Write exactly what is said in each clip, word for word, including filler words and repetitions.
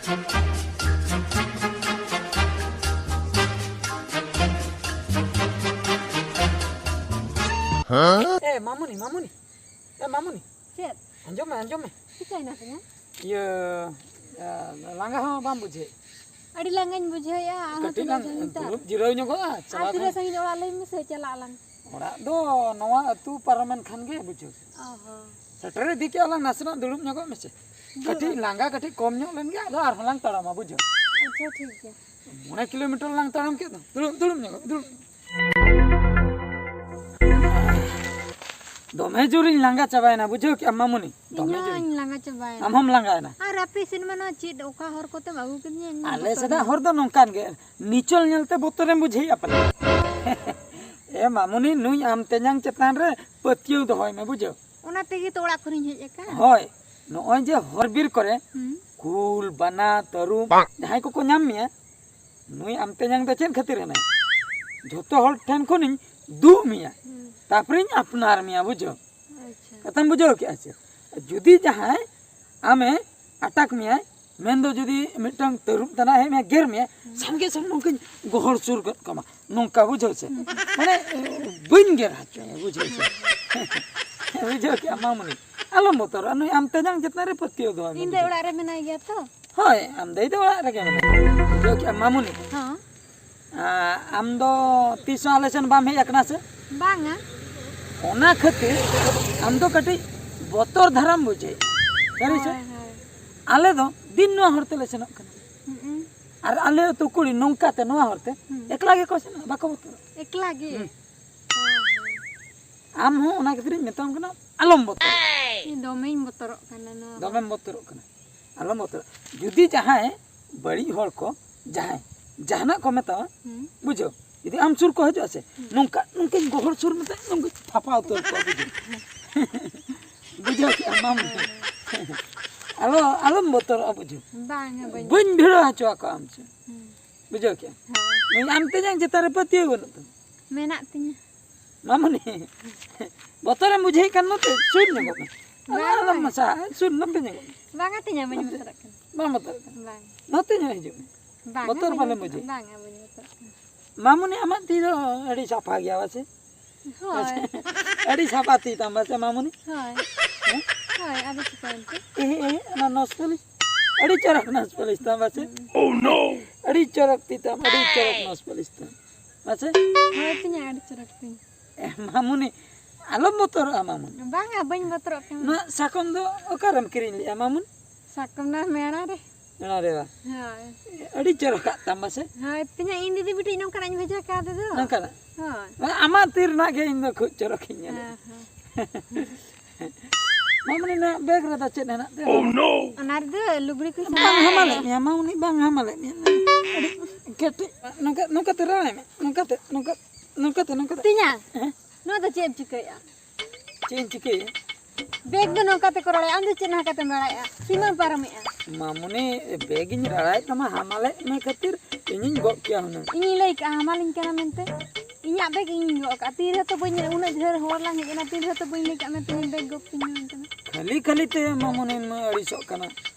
ᱮ ᱢᱟᱢᱩᱱᱤ, ᱢᱟᱢᱩᱱᱤ, ᱮ ᱢᱟᱢᱩᱱᱤ, ᱪᱮᱫ? ᱟᱸᱡᱚᱢ ᱢᱮ, ᱟᱸᱡᱚᱢ ᱢᱮ᱾ ᱪᱤᱠᱟᱹᱭᱮᱱᱟ ᱛᱤᱧᱟ? ᱤᱭᱟᱹ, ᱮ, ᱞᱟᱸᱜᱟ ᱦᱚᱸ ᱵᱟᱢ ᱵᱩᱡᱷᱟᱹᱣᱮᱫ? ᱟᱹᱰᱤ ᱞᱟᱸᱜᱟᱧ ᱵᱩᱡᱷᱟᱹᱣᱮᱫᱼᱟ᱾ ᱟᱨᱦᱚᱸ ᱠᱟᱹᱴᱤᱡ ᱛᱤᱱᱟᱹᱜ ᱞᱟᱝ ᱡᱷᱟᱹᱞ ᱱᱮᱛᱟᱨ? ᱫᱩᱲᱩᱵ ᱡᱤᱨᱟᱹᱣ ᱧᱚᱜᱚᱜᱼᱟ, ᱟᱨ ᱪᱟᱞᱟᱣ ᱛᱤᱱᱟᱹᱜ ᱠᱷᱟᱱ ᱥᱟᱺᱜᱤᱧ ᱚᱲᱟᱜ ᱞᱟᱹᱭ ᱢᱮᱥᱮ, ᱪᱟᱞᱟᱜ ᱟᱞᱟᱝ᱾ ᱚᱲᱟᱜ ᱫᱚ ᱱᱚᱣᱟ ᱟᱹᱛᱩ ᱯᱟᱨᱚᱢᱮᱱ ᱠᱷᱟᱱ ᱜᱮ ᱵᱩᱡᱷᱟᱹᱣ᱾ ᱚ ᱦᱚᱸ᱾ ᱥᱮᱴᱮᱨ ᱤᱫᱤ ᱠᱮᱜᱼᱟ ᱞᱟᱝ, ᱱᱟᱥᱮᱱᱟᱜ ᱫᱩᱲᱩᱵ ᱧᱚᱜᱚᱜ ᱢᱮᱥᱮ᱾ ᱫᱩᱲᱩᱵ᱾ ᱠᱟᱹᱴᱤᱡ ᱞᱟᱸᱜᱟ ᱠᱟᱹᱴᱤᱡ ᱠᱚᱢ ᱧᱚᱜ ᱞᱮᱱ ᱜᱮ, ᱟᱫᱚ ᱟᱨᱦᱚᱸ ᱞᱟᱝ ᱛᱟᱲᱟᱢᱟ, ᱵᱩᱡᱷᱟᱹᱣ᱾ ᱟᱪᱪᱷᱟ, ᱴᱷᱤᱠ ᱜᱮᱭᱟ᱾ ᱢᱚᱬᱮ ᱠᱤᱞᱳᱢᱤᱴᱟᱨ ᱞᱟᱝ ᱛᱟᱲᱟᱢ ᱠᱮᱫ ᱫᱚ᱾ ᱫᱩᱲᱩᱵ, ᱫᱩᱲᱩᱵ ᱧᱚᱜᱚᱜ, ᱫᱩᱲᱩᱵ᱾ ᱫᱚᱢᱮ ᱡᱳᱨᱤᱧ ᱞᱟᱸᱜᱟ ᱪᱟᱵᱟᱭᱮᱱᱟ, ᱵᱩᱡᱷᱟᱹᱣ ᱠᱮᱜᱼᱟᱢ ᱢᱟᱢᱩᱱᱤ? ᱫᱚᱢᱮ ᱤᱧ ᱡᱳᱨᱤᱧ᱾ ᱦᱚᱸᱧ ᱞᱟᱸᱜᱟ ᱪᱟᱵᱟᱭᱮᱱᱟ᱾ ᱟᱢ ᱦᱚᱸᱢ ᱞᱟᱸᱜᱟᱭᱮᱱᱟ? ᱟᱨ ᱟᱯᱮ ᱥᱮᱱ ᱢᱟ ᱱᱚᱣᱟ ᱪᱮᱫ ᱚᱠᱟ ᱦᱚᱨ ᱠᱚᱛᱮᱢ ᱟᱹᱜᱩ ᱠᱤᱫᱤᱧᱟ, ᱤᱧ ᱢᱟ ᱟᱞᱮ ᱵᱚᱛᱚᱨ ᱥᱮᱫᱟᱜ ᱜᱮ᱾ ᱦᱚᱨ ᱫᱚ ᱱᱚᱝᱠᱟᱱ ᱜᱮ, ᱱᱤᱪᱚᱞ ᱧᱮᱞᱛᱮ ᱵᱚᱛᱚᱨᱮᱢ ᱵᱩᱡᱷᱟᱹᱣᱮᱫᱼᱟ ᱯᱟᱞᱮ᱾ ᱮ ᱢᱟᱢᱩᱱᱤ, ᱱᱩᱭ ᱟᱢ ᱛᱮᱧᱟᱝ ᱪᱮᱛᱟᱱ ᱨᱮ ᱯᱟᱹᱛᱭᱟᱹᱣ ᱫᱚᱦᱚᱭ ᱢᱮ, ᱵᱩᱡᱷᱟᱹᱣ᱾ ᱚᱱᱟ ᱛᱮᱜᱮ ᱛᱚ ᱚᱲᱟᱜ ᱠᱷᱚᱱᱤᱧ ᱦᱮᱡ ᱟᱠᱟᱱ᱾ ᱦᱳᱭ, ᱱᱚᱜᱼᱚᱭ ᱡᱮ ᱦᱚᱨ ᱵᱤᱨ ᱠᱚᱨᱮ ᱦᱩᱸ᱾ ᱠᱩᱞ, ᱵᱟᱱᱟ, ᱛᱟᱹᱨᱩᱵ, ᱡᱟᱦᱟᱸᱭ ᱠᱚᱠᱚ ᱧᱟᱢ ᱢᱮᱭᱟ, ᱱᱩᱭ ᱟᱢ ᱛᱮᱧᱟᱝ ᱫᱚ ᱪᱮᱫ ᱠᱷᱟᱹᱛᱤᱨ ᱦᱮᱱᱟᱭᱟ? ᱡᱷᱚᱛᱚ ᱦᱚᱲ ᱴᱷᱮᱱ ᱠᱷᱚᱱᱤᱧ ᱫᱩᱜ ᱢᱮᱭᱟ, ᱦᱩᱸ᱾ ᱛᱟᱨᱯᱚᱨᱮᱧ ᱟᱯᱱᱟᱨ ᱢᱮᱭᱟ, ᱵᱩᱡᱷᱟᱹᱣ᱾ ᱟᱪᱪᱷᱟ᱾ ᱠᱟᱛᱷᱟᱢ ᱵᱩᱡᱷᱟᱹᱣ ᱠᱮᱜᱼᱟ ᱥᱮ? ᱡᱩᱫᱤ ᱡᱟᱦᱟᱸᱭ ᱟᱢᱮ ᱟᱴᱟᱠ ᱢᱮᱭᱟᱭ, ᱢᱮᱱᱫᱚ ᱡᱩᱫᱤ ᱢᱤᱫᱴᱟᱝ ᱛᱟᱹᱨᱩᱵ ᱛᱟᱱᱟ ᱦᱮᱡ ᱢᱮᱭᱟ, ᱜᱮᱨ ᱢᱮᱭᱟ, ᱦᱩᱸ᱾ ᱥᱟᱸᱜᱮ ᱥᱟᱸᱜᱮ ᱱᱚᱝᱠᱟᱧ ᱜᱚᱦᱚᱲ ᱥᱩᱨ ᱜᱚᱫ ᱠᱟᱢᱟ, ᱱᱚᱝᱠᱟ, ᱵᱩᱡᱷᱟᱹᱣ ᱥᱮ? ᱦᱩᱸ᱾ ᱢᱟᱱᱮ, ᱵᱟᱹᱧ ᱜᱮᱨ ᱦᱚᱪᱚᱭᱟ, ᱵᱩᱡᱷᱟᱹᱣ ᱥᱮ? ᱵᱩᱡᱷᱟᱹᱣ ᱠᱮᱜᱼᱟ ᱢᱟᱢᱩᱱᱤ? ᱟᱞᱚᱢ ᱵᱚᱛᱚᱨᱚᱜᱼᱟ, ᱱᱩᱭ ᱟᱢ ᱛᱮᱧᱟᱝ ᱪᱮᱛᱟᱱ ᱨᱮ ᱯᱟᱹᱛᱭᱟᱹᱣ ᱫᱚᱦᱚᱭ ᱢᱮ, ᱤᱧ ᱫᱚ ᱵᱩᱡᱷᱟᱹᱣ? ᱚᱲᱟᱜ ᱨᱮ ᱢᱮᱱᱟᱭ ᱜᱮᱭᱟ ᱛᱚ᱾ ᱦᱳᱭ, ᱟᱢ ᱫᱟᱹᱭ ᱫᱚ ᱚᱲᱟᱜ ᱨᱮᱜᱮ ᱢᱮᱱᱟᱭᱟ᱾ ᱵᱩᱡᱷᱟᱹᱣ ᱠᱮᱜᱼᱟ ᱢᱟᱢᱩᱱᱤ? ᱦᱚᱸ᱾ ᱟ, ᱟᱢ ᱫᱚ ᱛᱤᱥ ᱦᱚᱸ ᱟᱞᱮ ᱥᱮᱱ ᱵᱟᱢ ᱦᱮᱡ ᱟᱠᱟᱱᱟ ᱥᱮ? ᱵᱟᱝᱟ᱾ ᱚᱱᱟ ᱠᱷᱟᱹᱛᱤᱨ ᱟᱢ ᱫᱚ ᱠᱟᱹᱴᱤᱡ ᱵᱚᱛᱚᱨ ᱫᱷᱟᱨᱟᱢ ᱵᱩᱡᱷᱟᱹᱣᱮᱫᱼᱟ᱾ ᱥᱟᱹᱨᱤ ᱥᱮ? ᱦᱳᱭ, ᱦᱳᱭ᱾ ᱟᱞᱮ ᱫᱚ ᱫᱤᱱ ᱱᱚᱣᱟ ᱦᱚᱨ ᱛᱮᱞᱮ ᱥᱮᱱᱚᱜ ᱠᱟᱱᱟ᱾ ᱦᱩᱸ᱾ ᱟᱨ ᱟᱞᱮ ᱟᱹᱛᱩ ᱠᱩᱲᱤ ᱱᱚᱝᱠᱟ ᱛᱮ ᱱᱚᱣᱟ ᱦᱚᱨ ᱛᱮ ᱦᱩᱸ᱾ ᱮᱠᱞᱟ ᱜᱮᱠᱚ ᱥᱮᱱᱚᱜᱼᱟ, ᱵᱟᱠᱚ ᱵᱚᱛᱚᱨᱚᱜᱼᱟ᱾ ᱮᱠᱞᱟ ᱜᱮ? ᱦᱩᱸ᱾ ᱚ ᱦᱚᱸ᱾ ᱟᱢ ᱦᱚᱸ ᱚᱱᱟ ᱠᱷᱟᱹᱛᱤᱨᱤᱧ ᱢᱮᱛᱟᱢ ᱠᱟᱱᱟ, ᱟᱞᱚᱢ ᱵᱚᱛᱚᱨᱚᱜᱼᱟ᱾ ᱤᱧ ᱫᱚᱢᱮᱧ ᱵᱚᱛᱚᱨᱚᱜ ᱠᱟᱱᱟ ᱱᱚᱣᱟ ᱫᱚᱢᱮᱢ ᱦᱚᱨ᱾ ᱵᱚᱛᱚᱨᱚᱜ ᱠᱟᱱᱟ, ᱟᱞᱚᱢ ᱵᱚᱛᱚᱨᱚᱜᱼᱟ᱾ ᱡᱩᱫᱤ ᱡᱟᱦᱟᱸᱭ ᱵᱟᱹᱲᱤᱡ ᱦᱚᱲ ᱠᱚ, ᱡᱟᱦᱟᱸᱭ ᱡᱟᱦᱟᱱᱟᱜ ᱠᱚ ᱢᱮᱛᱟᱢᱟ, ᱦᱩᱸ᱾ ᱵᱩᱡᱷᱟᱹᱣ, ᱡᱩᱫᱤ ᱟᱢ ᱥᱩᱨ ᱠᱚ ᱦᱤᱡᱩᱜᱼᱟ ᱥᱮ, ᱦᱩᱸ᱾ ᱱᱚᱝᱠᱟ, ᱱᱚᱝᱠᱟᱧ ᱜᱚᱦᱚᱲ ᱥᱩᱨ ᱢᱮᱛᱟᱭ, ᱱᱚᱝᱠᱟᱧ ᱯᱷᱟᱯᱟ ᱩᱛᱟᱹᱨ ᱠᱚᱣᱟ, ᱵᱩᱡᱷᱟᱹᱣ᱾ ᱵᱩᱡᱷᱟᱹᱣ ᱠᱮᱜᱼᱟᱢ ᱢᱟᱢᱩᱱᱤ? ᱟᱞᱚ, ᱟᱞᱚᱢ ᱵᱚᱛᱚᱨᱚᱜᱼᱟ, ᱵᱩᱡᱷᱟᱹᱣ᱾ ᱵᱟᱝᱟ, ᱵᱟᱹᱧ ᱵᱟᱹᱧ ᱵᱷᱤᱲᱟᱹᱣ ᱦᱚᱪᱚ ᱟᱠᱚᱣᱟ ᱟᱢ ᱥᱮ᱾ ᱦᱩᱸ᱾ ᱵᱩᱡᱷᱟᱹᱣ ᱠᱮᱜᱼᱟᱢ? ᱦᱳᱭ᱾ ᱱᱩᱭ ᱟᱢ ᱛᱮᱧᱟᱝ ᱪᱮᱛᱟᱱ ᱨᱮ ᱯᱟᱹᱛᱭᱟᱹᱣ ᱵᱟᱹᱱᱩᱜ ᱛᱟᱢᱟ? ᱢᱮᱱᱟᱜ ᱛᱤᱧᱟᱹ᱾ ᱢᱟᱢᱩᱱᱤ, ᱵᱚᱛᱚᱨᱮᱢ ᱵᱩᱡᱷᱟᱹᱣᱮᱫ ᱠᱷᱟᱱ ᱱᱚᱛᱮ ᱥᱩᱨ ᱧᱚᱜᱚᱜ ᱢᱮ᱾ ᱟᱞᱚ, ᱵᱟᱝ, ᱟᱞᱚᱢ ᱵᱟᱝ᱾ ᱢᱟᱥᱟ, ᱥᱩᱨ ᱱᱚᱛᱮ ᱧᱚᱜᱚᱜ ᱢᱮ᱾ ᱵᱟᱝᱟ ᱛᱤᱧᱟ, ᱵᱟᱹᱧ ᱵᱚᱛᱚᱨᱚᱜ ᱠᱟᱱᱟ᱾ ᱵᱟᱢ ᱵᱚᱛᱚᱨᱚᱜ ᱠᱟᱱᱟ? ᱵᱟᱝ᱾ ᱱᱚᱛᱮ ᱧᱚᱜ ᱦᱤᱡᱩᱜ ᱢᱮ᱾ ᱵᱟᱝᱟ, ᱵᱚᱛᱚᱨ ᱵᱟᱹᱧ ᱵᱟᱞᱮ ᱵᱚᱛᱚᱨᱚᱜ ᱵᱩᱡᱷᱟᱹᱣ᱾ ᱠᱟᱱᱟ᱾ ᱵᱟᱝᱟ, ᱵᱟᱹᱧ ᱵᱚᱛᱚᱨᱚᱜ ᱠᱟᱱᱟ᱾ ᱢᱟᱢᱩᱱᱤ, ᱟᱢᱟᱜ ᱛᱤ ᱫᱚ ᱟᱹᱰᱤ ᱥᱟᱯᱷᱟ ᱜᱮᱭᱟ ᱵᱟᱥᱮ? ᱦᱳᱭ᱾ ᱟᱹᱰᱤ ᱥᱟᱯᱷᱟ ᱛᱤ ᱛᱟᱢ ᱵᱟᱥᱮ ᱢᱟᱢᱩᱱᱤ? ᱦᱳᱭ᱾ ᱦᱮᱸ? ᱦᱳᱭ, ᱟᱫᱚ ᱪᱤᱠᱟᱹᱭᱮᱱ ᱛᱮ? ᱮ, ᱮ, ᱚᱱᱟ ᱱᱚᱥ ᱯᱟᱹᱞᱤᱥ᱾ ᱟᱹᱰᱤ ᱪᱚᱨᱚᱠ ᱱᱚᱥ ᱯᱟᱹᱞᱤᱥ ᱛᱟᱢ ᱵᱟᱥᱮ? ᱦᱩᱸ᱾ ᱟᱹᱰᱤ ᱪᱚᱨᱚᱠ ᱛᱤ ᱛᱟᱢ, ᱟᱹᱰᱤ ᱪᱚᱨᱚᱠ ᱱᱚᱥ ᱯᱟᱹᱞᱤᱥ ᱛᱟᱢ᱾ ᱵᱟᱥᱮ? ᱦᱳᱭ, ᱛᱤᱧᱟ ᱟᱹᱰᱤ ᱪᱚᱨᱚᱠ ᱛᱤᱧ᱾ ᱮ, ᱢᱟᱢᱩᱱᱤ, ᱟᱞᱚᱢ ᱵᱚᱛᱚᱨᱚᱜᱼᱟ ᱢᱟᱢᱩᱱᱤ᱾ ᱵᱟᱝᱟ, ᱵᱟᱹᱧ ᱵᱚᱛᱚᱨᱚᱜ ᱠᱟᱱᱟ᱾ ᱱᱚᱣᱟ ᱥᱟᱠᱚᱢ ᱫᱚ ᱚᱠᱟᱨᱮᱢ ᱠᱤᱨᱤᱧ ᱞᱮᱜᱼᱟ ᱢᱟᱢᱩᱱᱤ? ᱥᱟᱠᱚᱢ ᱱᱟ ᱢᱮᱲᱟ ᱨᱮ᱾ ᱚᱱᱟ ᱨᱮ ᱵᱟ? ᱦᱳᱭ᱾ ᱟᱹᱰᱤ ᱪᱚᱨᱚᱠᱟᱜ ᱛᱟᱢ ᱵᱟᱥᱮ? ᱦᱳᱭ, ᱛᱤᱧᱟ ᱤᱧ ᱫᱤᱫᱤ ᱵᱤᱴᱤᱡ ᱱᱚᱝᱠᱟᱱᱟᱜ ᱤᱧ ᱵᱷᱮᱡᱟ ᱠᱟᱣᱫᱮ ᱫᱚ᱾ ᱱᱚᱝᱠᱟᱱᱟᱜ? ᱦᱳᱭ᱾ ᱢᱟᱱᱮ ᱟᱢᱟᱜ ᱛᱤ ᱨᱮᱱᱟᱜ ᱜᱮ ᱤᱧ ᱫᱚ ᱠᱷᱩᱵ ᱪᱚᱨᱚᱠᱤᱧ ᱧᱮᱞᱟ᱾ ᱦᱮᱸ, ᱦᱮᱸ᱾ ᱢᱟᱢᱩᱱᱤ, ᱱᱚᱣᱟ ᱵᱮᱜᱽ ᱨᱮᱫᱚ ᱪᱮᱫ ᱦᱮᱱᱟᱜ ᱛᱮ? ᱚᱱᱟ ᱨᱮᱫᱚ ᱞᱩᱜᱽᱲᱤ ᱠᱚ ᱵᱟᱝ ᱥᱟᱢᱟᱱ ᱦᱟᱢᱟᱞᱮᱫ ᱦᱮᱱᱟᱜᱼᱟ᱾ ᱢᱮᱭᱟ ᱢᱟᱢᱩᱱᱤ, ᱵᱟᱝ ᱦᱟᱢᱟᱞᱮᱫ ᱢᱮᱭᱟ᱾ ᱟᱹᱰᱤ ᱠᱮᱴᱮᱡ᱾ ᱱᱚᱝᱠᱟ, ᱱᱚᱝᱠᱟ ᱛᱮ ᱨᱟᱲᱟᱭ ᱢᱮ᱾ ᱱᱚᱝᱠᱟ ᱛᱮ, ᱱᱚᱝᱠᱟ, ᱱᱚᱝᱠᱟ ᱛᱮ, ᱱᱚᱝᱠᱟ ᱛᱮ᱾ ᱛᱤᱧᱟ, ᱦᱮᱸ? ᱱᱚᱣᱟ ᱫᱚ ᱪᱮᱫ ᱮᱢ ᱪᱤᱠᱟᱹᱭᱮᱫᱼᱟ? ᱪᱮᱫ ᱤᱧ ᱪᱤᱠᱟᱹᱭᱟ? ᱵᱮᱜᱽ ᱫᱚ ᱱᱚᱝᱠᱟ ᱛᱮᱠᱚ ᱨᱚᱲᱟ, ᱟᱢ ᱫᱚ ᱪᱮᱫ ᱱᱚᱝᱠᱟ ᱛᱮᱢ ᱨᱚᱲᱮᱫᱼᱟ? ᱥᱤᱢᱟᱹᱢ ᱯᱟᱨᱚᱢᱮᱫᱼᱟ᱾ ᱢᱟᱢᱩᱱᱤ, ᱵᱮᱜᱽ ᱤᱧ ᱨᱟᱲᱟᱭᱮᱫ ᱛᱟᱢᱟ, ᱦᱟᱢᱟᱞᱮᱫ ᱢᱮ ᱠᱷᱟᱹᱛᱤᱨ ᱤᱧᱤᱧ ᱜᱚᱜ ᱠᱮᱭᱟ ᱦᱩᱱᱟᱹᱝ᱾ ᱤᱧᱤᱧ ᱞᱟᱹᱭ ᱠᱟᱜᱼᱟ ᱦᱟᱢᱟᱞᱤᱧ ᱠᱟᱱᱟ ᱢᱮᱱᱛᱮ? ᱤᱧᱟᱹᱜ ᱵᱮᱜᱽ ᱤᱧᱤᱧ ᱜᱚᱜ ᱠᱟᱜᱼᱟ᱾ ᱛᱤᱱ ᱨᱮᱦᱚᱸ ᱛᱚ ᱵᱟᱹᱧ, ᱩᱱᱟᱹᱜ ᱰᱷᱮᱨ ᱦᱚᱲ ᱞᱟᱝ ᱦᱮᱡ ᱮᱱᱟ, ᱛᱤᱱ ᱨᱮᱦᱚᱸ ᱛᱚ ᱵᱟᱹᱧ ᱞᱟᱹᱭ ᱠᱟᱜ ᱢᱮ ᱛᱤᱧ ᱵᱮᱜᱽ ᱜᱚᱜ ᱠᱟᱹᱧ ᱢᱮ ᱢᱮᱱᱛᱮ᱾ ᱠᱷᱟᱹᱞᱤ ᱠᱷᱟᱹᱞᱤ ᱛᱮ ᱢᱟᱢᱩᱱᱤᱢ ᱟᱹᱲᱤᱥᱚᱜ ᱠᱟᱱᱟ᱾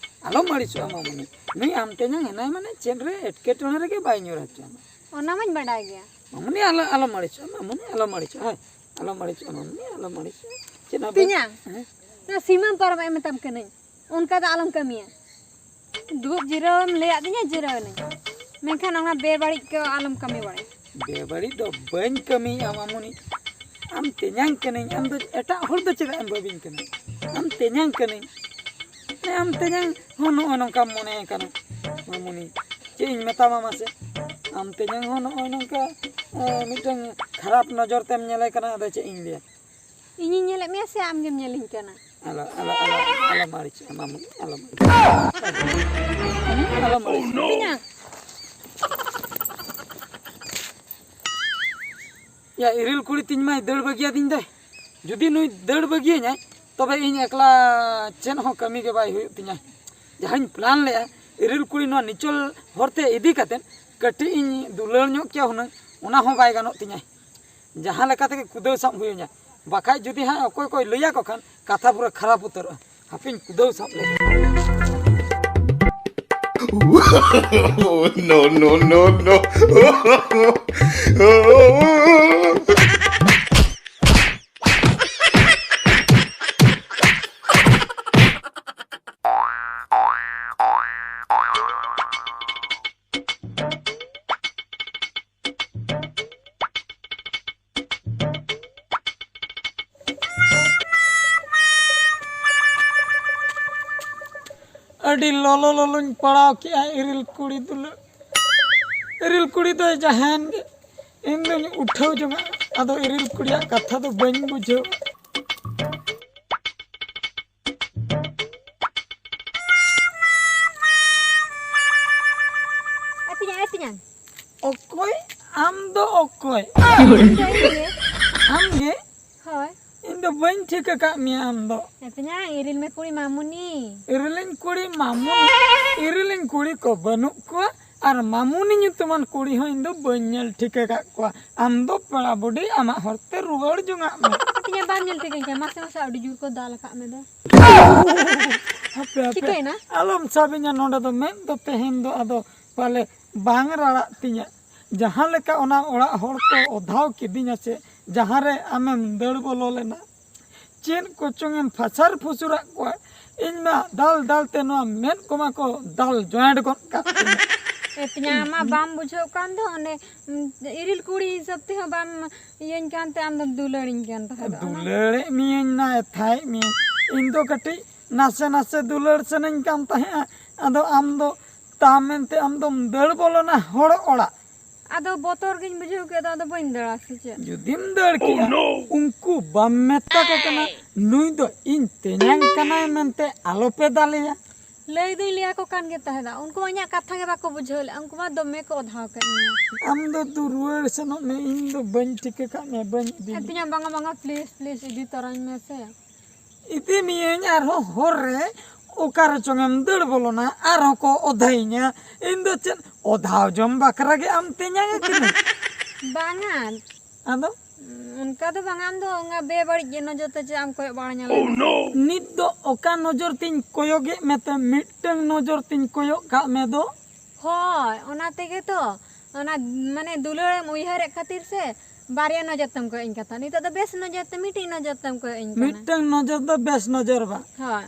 ᱟᱞᱚᱢ ᱟᱹᱲᱤᱥᱚᱜᱼᱟ ᱢᱟᱢᱩᱱᱤ᱾ ᱱᱩᱭ ᱟᱢ ᱛᱮᱧᱟᱝ ᱦᱮᱱᱟᱭ ᱢᱟᱱᱮ ᱪᱮᱫ ᱨᱮ ᱮᱴᱠᱮᱴᱚᱬᱮ ᱨᱮᱜᱮ ᱵᱟᱭ ᱧᱩᱨ ᱦᱚᱪᱚ ᱟᱢᱟ᱾ ᱚᱱᱟ ᱢᱟᱧ ᱵᱟᱰᱟᱭ ᱜᱮᱭᱟ᱾ ᱢᱟᱢᱩᱱᱤ, ᱟᱞᱚ, ᱟᱞᱚᱢ ᱟᱹᱲᱤᱥᱚᱜᱼᱟ ᱢᱟᱢᱩᱱᱤ, ᱟᱞᱚᱢ ᱟᱹᱲᱤᱥᱚᱜᱼᱟ᱾ ᱦᱳᱭ, ᱟᱞᱚᱢ ᱟᱹᱲᱤᱥᱚᱜᱼᱟ ᱢᱟᱢᱩᱱᱤ, ᱟᱞᱚᱢ ᱟᱹᱲᱤᱥᱚᱜᱼᱟ᱾ ᱪᱮᱫ ᱦᱚᱸ ᱵᱟᱝ᱾ ᱛᱤᱧᱟ, ᱦᱮᱸ? ᱱᱚᱣᱟ ᱥᱤᱢᱟᱹᱢ ᱯᱟᱨᱚᱢᱮᱫ ᱢᱮᱛᱟᱢ ᱠᱟᱹᱱᱟᱹᱧ, ᱚᱱᱠᱟ ᱫᱚ ᱟᱞᱚᱢ ᱠᱟᱹᱢᱤᱭᱟ᱾ ᱫᱩᱲᱩᱵ ᱡᱤᱨᱟᱹᱣ ᱮᱢ ᱞᱟᱹᱭᱟᱫᱤᱧᱟ, ᱡᱤᱨᱟᱹᱣ ᱮᱱᱟᱹᱧ, ᱢᱮᱱᱠᱷᱟᱱ ᱚᱱᱟ ᱵᱮᱵᱟᱹᱲᱤᱡ ᱠᱚ ᱟᱞᱚᱢ ᱠᱟᱹᱢᱤ ᱵᱟᱲᱟᱭᱟ᱾ ᱵᱮᱵᱟᱹᱲᱤᱡ ᱫᱚ ᱵᱟᱹᱧ ᱠᱟᱹᱢᱤᱭᱮᱫᱼᱟ ᱢᱟᱢᱩᱱᱤ, ᱟᱢ ᱛᱮᱧᱟᱝ ᱠᱟᱹᱱᱟᱹᱧ, ᱟᱢ ᱫᱚ ᱮᱴᱟᱜ ᱦᱚᱲ ᱫᱚ ᱪᱮᱫᱟᱜ ᱮᱢ ᱵᱷᱟᱹᱵᱤᱧ ᱠᱟᱱᱟ? ᱟᱢ ᱛᱮᱧᱟᱝ ᱠᱟᱹᱱᱟᱹᱧ, ᱟᱢ ᱛᱮᱧᱟᱝ ᱦᱚᱸ ᱱᱚᱜᱼᱚ ᱱᱚᱝᱠᱟᱢ ᱢᱚᱱᱮ ᱠᱟᱱᱟ ᱢᱟᱢᱩᱱᱤ᱾ ᱪᱮᱫ ᱤᱧ ᱢᱮᱛᱟᱢᱟ ᱢᱟᱥᱮ? ᱟᱢ ᱛᱮᱧᱟᱝ ᱦᱚᱸ ᱱᱚᱜᱼᱚᱭ ᱱᱚᱝᱠᱟ, ᱮ, ᱢᱤᱫᱴᱟᱝ ᱠᱷᱟᱨᱟᱯ ᱱᱚᱡᱚᱨ ᱛᱮᱢ ᱧᱮᱞᱮ ᱠᱟᱱᱟ, ᱟᱫᱚ ᱪᱮᱫ ᱤᱧ ᱞᱟᱹᱭᱟ? ᱤᱧᱤᱧ ᱧᱮᱞᱮᱫ ᱢᱮᱭᱟ ᱥᱮ ᱟᱢ ᱜᱮᱢ ᱧᱮᱞᱤᱧ ᱠᱟᱱᱟ? ᱟᱞᱚ, ᱟᱞᱚ, ᱟᱞᱚ, ᱟᱞᱚᱢ ᱟᱹᱲᱤᱥᱚᱜᱼᱟ ᱢᱟᱢᱩᱱᱤ, ᱟᱞᱚᱢ ᱟᱹᱲᱤᱥᱚᱜᱼᱟ᱾ ᱟᱞᱚᱢ ᱟᱹᱲᱤᱥᱚᱜᱼᱟ᱾ ᱛᱤᱧᱟ᱾ ᱭᱟ, ᱤᱨᱤᱞ ᱠᱩᱲᱤ ᱛᱤᱧ ᱢᱟᱭ ᱫᱟᱹᱲ ᱵᱟᱹᱜᱤᱭᱟᱫᱤᱧ ᱫᱚᱭ᱾ ᱡᱩᱫᱤ ᱱᱩᱭ ᱫᱟᱹᱲ ᱵᱟᱹᱜᱤᱭᱟᱹᱧᱟᱭ, ᱛᱚᱵᱮ ᱤᱧ ᱮᱠᱞᱟ ᱪᱮᱫ ᱦᱚᱸ ᱠᱟᱹᱢᱤ ᱜᱮ ᱵᱟᱭ ᱦᱩᱭᱩᱜ ᱛᱤᱧᱟ᱾ ᱡᱟᱦᱟᱸᱧ ᱯᱞᱟᱱ ᱞᱮᱜᱼᱟ, ᱤᱨᱤᱞ ᱠᱩᱲᱤ ᱱᱚᱣᱟ ᱱᱤᱪᱚᱞ ᱦᱚᱨᱛᱮ ᱤᱫᱤ ᱠᱟᱛᱮᱫ ᱠᱟᱹᱴᱤᱡ ᱤᱧ ᱫᱩᱞᱟᱹᱲ ᱧᱚᱜ ᱠᱮᱭᱟ ᱦᱩᱱᱟᱹᱝ, ᱚᱱᱟ ᱦᱚᱸ ᱵᱟᱭ ᱜᱟᱱᱚᱜ ᱛᱤᱧᱟᱹ᱾ ᱡᱟᱦᱟᱸ ᱞᱮᱠᱟ ᱛᱮᱜᱮ ᱠᱩᱫᱟᱹᱣ ᱥᱟᱵ ᱦᱩᱭᱟᱹᱧᱟ, ᱵᱟᱠᱷᱟᱡ ᱡᱩᱫᱤ ᱦᱟᱸᱜ ᱚᱠᱚᱭ ᱠᱚᱭ ᱞᱟᱹᱭᱟᱠᱚ ᱠᱷᱟᱱ ᱠᱟᱛᱷᱟ ᱯᱩᱨᱟᱹ ᱠᱷᱟᱨᱟᱯ ᱩᱛᱟᱹᱨᱚᱜᱼᱟ᱾ ᱦᱟᱯᱮᱧ ᱠᱩᱫᱟᱹᱣ ᱥᱟᱵ ᱞᱮᱜᱮ᱾ Oh, no, no, no, no. ᱟᱹᱰᱤ ᱞᱚᱞᱚ ᱞᱚᱞᱚᱧ ᱯᱟᱲᱟᱣ ᱠᱮᱜᱼᱟ ᱤᱨᱤᱞ ᱠᱩᱲᱤ ᱫᱩᱞᱟᱹᱲ᱾ ᱤᱨᱤᱞ ᱠᱩᱲᱤ ᱫᱚᱭ ᱡᱟᱦᱟᱸᱭᱮᱱ ᱜᱮ, ᱤᱧ ᱫᱚᱧ ᱩᱴᱷᱟᱹᱣ ᱡᱚᱝᱟ᱾ ᱟᱫᱚ ᱤᱨᱤᱞ ᱠᱩᱲᱤᱭᱟᱜ ᱠᱟᱛᱷᱟ ᱫᱚ ᱵᱟᱹᱧ ᱵᱩᱡᱷᱟᱹᱣᱟ᱾ ᱟᱹᱛᱤᱧᱟ, ᱟᱹᱛᱤᱧᱟ᱾ ᱚᱠᱚᱭ? ᱟᱢ ᱫᱚ ᱚᱠᱚᱭ? ᱤᱧ ᱫᱚ ᱤᱧ ᱜᱮ᱾ ᱟᱢ ᱜᱮ? ᱦᱳᱭ᱾ ᱤᱧ ᱫᱚ ᱵᱟᱹᱧ ᱴᱷᱤᱠ ᱟᱠᱟᱫ ᱢᱮᱭᱟ ᱟᱢ ᱫᱚ᱾ ᱟᱹᱛᱤᱧᱟ, ᱤᱨᱤᱞ ᱢᱮ ᱠᱩᱲᱤ ᱢᱟᱢᱩᱱᱤ᱾ ᱤᱨᱤᱞᱤᱧ ᱠᱩᱲᱤ ᱢᱟᱢᱩᱱᱤ? ᱤᱨᱤᱞᱤᱧ ᱠᱩᱲᱤ ᱠᱚ ᱵᱟᱹᱱᱩᱜ ᱠᱚᱣᱟ, ᱟᱨ ᱢᱟᱢᱩᱱᱤ ᱧᱩᱛᱩᱢᱟᱱ ᱠᱩᱲᱤ ᱦᱚᱸ ᱤᱧ ᱫᱚ ᱵᱟᱹᱧ ᱧᱮᱞ ᱴᱷᱤᱠ ᱟᱠᱟᱫ ᱠᱚᱣᱟ᱾ ᱟᱢ ᱫᱚ ᱯᱮᱲᱟ ᱵᱩᱰᱷᱤ, ᱟᱢᱟᱜ ᱦᱚᱨ ᱛᱮ ᱨᱩᱣᱟᱹᱲ ᱡᱚᱝᱟᱜ ᱢᱮ᱾ ᱟᱹᱛᱤᱧᱟ, ᱵᱟᱢ ᱧᱮᱞ ᱴᱷᱤᱠᱟᱹᱧ ᱠᱟᱱᱟ? ᱢᱟᱥᱮ ᱢᱟᱥᱮ ᱟᱹᱰᱤ ᱡᱳᱨ ᱠᱚ ᱫᱟᱞ ᱟᱠᱟᱫ ᱢᱮ ᱫᱚ᱾ ᱦᱟᱯᱮ, ᱦᱟᱯᱮ᱾ ᱪᱤᱠᱟᱹᱭᱮᱱᱟ? ᱟᱞᱚᱢ ᱥᱟᱵᱤᱧᱟ ᱱᱚᱰᱮ ᱫᱚ, ᱢᱮᱫ ᱫᱚ ᱛᱮᱦᱮᱧ ᱫᱚ ᱟᱫᱚ ᱯᱟᱞᱮ ᱵᱟᱝ ᱨᱟᱲᱟᱜ ᱛᱤᱧᱟ᱾ ᱡᱟᱦᱟᱸ ᱞᱮᱠᱟ ᱚᱱᱟ ᱚᱲᱟᱜ ᱦᱚᱲ ᱠᱚ ᱚᱫᱷᱟᱣ ᱠᱤᱫᱤᱧᱟ ᱥᱮ, ᱡᱟᱦᱟᱸ ᱨᱮ ᱟᱢᱮᱢ ᱫᱟᱹᱲ ᱵᱚᱞᱚ ᱞᱮᱱᱟ, ᱪᱮᱫ ᱠᱚᱪᱚᱝ ᱮᱢ ᱯᱷᱟᱥᱟᱨ ᱯᱷᱩᱥᱩᱨᱟᱜ ᱠᱚᱣᱟ᱾ ᱤᱧ ᱢᱟ ᱫᱟᱞ ᱫᱟᱞ ᱛᱮ ᱱᱚᱣᱟ ᱢᱮᱫ ᱠᱚᱢᱟ ᱠᱚ ᱫᱟᱞ ᱡᱚᱭᱮᱱᱴ ᱜᱚᱫ ᱠᱟᱜ ᱛᱤᱧᱟ᱾ ᱮ ᱛᱤᱧᱟ, ᱟᱢ ᱢᱟ ᱵᱟᱢ ᱵᱩᱡᱷᱟᱹᱣ ᱠᱟᱱ ᱫᱚ, ᱚᱱᱮ, ᱩᱸ, ᱤᱨᱤᱞ ᱠᱩᱲᱤ ᱦᱤᱥᱟᱹᱵ ᱛᱮᱦᱚᱸ ᱵᱟᱢ ᱤᱭᱟᱹᱧ ᱠᱟᱱ ᱛᱮ ᱟᱢ ᱫᱚᱢ ᱫᱩᱞᱟᱹᱲᱤᱧ ᱠᱟᱱ ᱛᱟᱦᱮᱸᱫ᱾ ᱚᱱᱟ ᱫᱩᱞᱟᱹᱲᱮᱫ ᱢᱤᱭᱟᱹᱧ ᱱᱟ, ᱮᱛᱷᱟᱭᱮᱫ ᱢᱤᱭᱟᱹᱧ᱾ ᱤᱧ ᱫᱚ ᱠᱟᱹᱴᱤᱡ ᱱᱟᱥᱮ ᱱᱟᱥᱮ ᱫᱩᱞᱟᱹᱲ ᱥᱟᱱᱟᱧ ᱠᱟᱱ ᱛᱟᱦᱮᱸᱫᱼᱟ, ᱟᱫᱚ ᱟᱢ ᱫᱚ ᱛᱟᱢ ᱢᱮᱱᱛᱮ ᱟᱢ ᱫᱚᱢ ᱫᱟᱹᱲ ᱵᱚᱞᱚᱱᱟ ᱦᱚᱲ ᱚᱲᱟᱜ᱾ ᱟᱫᱚ ᱵᱚᱛᱚᱨ ᱜᱤᱧ ᱵᱩᱡᱷᱟᱹᱣ ᱠᱮᱫᱟ, ᱟᱫᱚ ᱵᱟᱹᱧ ᱫᱟᱹᱲᱟ ᱥᱮ ᱪᱮᱫ? ᱡᱩᱫᱤᱢ ᱫᱟᱹᱲ ᱠᱮᱜᱼᱟ, ᱩᱱᱠᱩ ᱵᱟᱢ ᱢᱮᱛᱟ ᱠᱚ ᱠᱟᱱᱟ, ᱱᱩᱭ ᱫᱚ ᱤᱧ ᱛᱮᱧᱟᱝ ᱠᱟᱱᱟᱭ ᱢᱮᱱᱛᱮ ᱟᱞᱚᱯᱮ ᱫᱟᱞᱮᱭᱟ᱾ ᱞᱟᱹᱭ ᱫᱩᱧ ᱞᱟᱹᱭ ᱟᱠᱚ ᱠᱟᱱ ᱜᱮ ᱛᱟᱦᱮᱸᱫᱟ, ᱩᱱᱠᱩ ᱢᱟ ᱤᱧᱟᱹᱜ ᱠᱟᱛᱷᱟ ᱜᱮ ᱵᱟᱠᱚ ᱵᱩᱡᱷᱟᱹᱣ ᱞᱮᱫᱼᱟ, ᱩᱱᱠᱩ ᱢᱟ ᱫᱚᱢᱮ ᱠᱚ ᱚᱫᱷᱟᱣ ᱠᱮᱫ ᱢᱮᱭᱟ᱾ ᱟᱢ ᱫᱚ ᱫᱩ ᱨᱩᱣᱟᱹᱲ ᱥᱮᱱᱚᱜ ᱢᱮ, ᱤᱧ ᱫᱚ ᱵᱟᱹᱧ ᱴᱷᱤᱠᱟᱹ ᱠᱟᱜ ᱢᱮᱭᱟ, ᱵᱟᱹᱧ ᱤᱫᱤ ᱢᱮᱭᱟ᱾ ᱟᱹᱛᱤᱧᱟ, ᱵᱟᱝᱟ, ᱵᱟᱝᱟ, ᱯᱞᱤᱡᱽ, ᱯᱞᱤᱡᱽ, ᱤᱫᱤ ᱛᱚᱨᱟᱧ ᱢᱮ ᱥᱮ᱾ ᱤᱫᱤ ᱢᱤᱭᱟᱹᱧ ᱟᱨᱦᱚᱸ ᱦᱚᱨ ᱨᱮ, ᱚᱠᱟ ᱨᱮᱪᱚᱝ ᱮᱢ ᱫᱟᱹᱲ ᱵᱚᱞᱚᱱᱟ, ᱟᱨᱦᱚᱸ ᱠᱚ ᱚᱫᱷᱟᱭᱤᱧᱟ᱾ ᱤᱧ ᱫᱚ ᱪᱮᱫ ᱚᱫᱷᱟᱣ ᱡᱚᱢ ᱵᱟᱠᱷᱨᱟ ᱜᱮ ᱟᱢ ᱛᱮᱧᱟᱝ ᱟᱠᱟᱱᱟ? ᱵᱟᱝᱟ᱾ ᱟᱫᱚ? ᱚᱱᱠᱟ ᱫᱚ ᱵᱟᱝᱟ, ᱟᱢ ᱫᱚ ᱚᱱᱟ ᱵᱮᱵᱟᱹᱲᱤᱡ ᱜᱮ ᱱᱚᱡᱚᱨ ᱛᱮ ᱪᱮᱫ ᱮᱢ ᱠᱚᱭᱚᱜ ᱵᱟᱲᱟ ᱧᱮᱞ ᱞᱮᱫ? ᱱᱤᱛ ᱫᱚ ᱚᱠᱟ ᱱᱚᱡᱚᱨ ᱛᱤᱧ ᱠᱚᱭᱚᱜᱮᱫ ᱢᱮᱛᱮ, ᱢᱤᱫᱴᱟᱝ ᱱᱚᱡᱚᱨ ᱛᱤᱧ ᱠᱚᱭᱚᱜ ᱠᱟᱜ ᱢᱮ ᱫᱚ᱾ ᱦᱳᱭ, ᱚᱱᱟ ᱛᱮᱜᱮ ᱛᱚ, ᱚᱱᱟ ᱢᱟᱱᱮ ᱫᱩᱞᱟᱹᱲᱮᱢ ᱩᱭᱦᱟᱹᱨᱮᱫ ᱠᱷᱟᱹᱛᱤᱨ ᱥᱮ ᱵᱟᱨᱭᱟ ᱱᱚᱡᱚᱨ ᱛᱮᱢ ᱠᱚᱭᱚᱜ ᱤᱧ ᱠᱟᱱ ᱛᱟᱦᱮᱸᱫ᱾ ᱱᱤᱛᱚᱜ ᱫᱚ ᱵᱮᱥ ᱱᱚᱡᱚᱨ ᱛᱮ, ᱢᱤᱫᱴᱤᱡ ᱱᱚᱡᱚᱨ ᱛᱮᱢ ᱠᱚᱭᱚᱜ ᱤᱧ ᱠᱟᱱᱟ᱾ ᱢᱤᱫᱴᱟᱝ ᱱᱚᱡᱚᱨ ᱫᱚ ᱵᱮᱥ ᱱᱚᱡᱚᱨ ᱵᱟ᱾ ᱦᱳᱭ᱾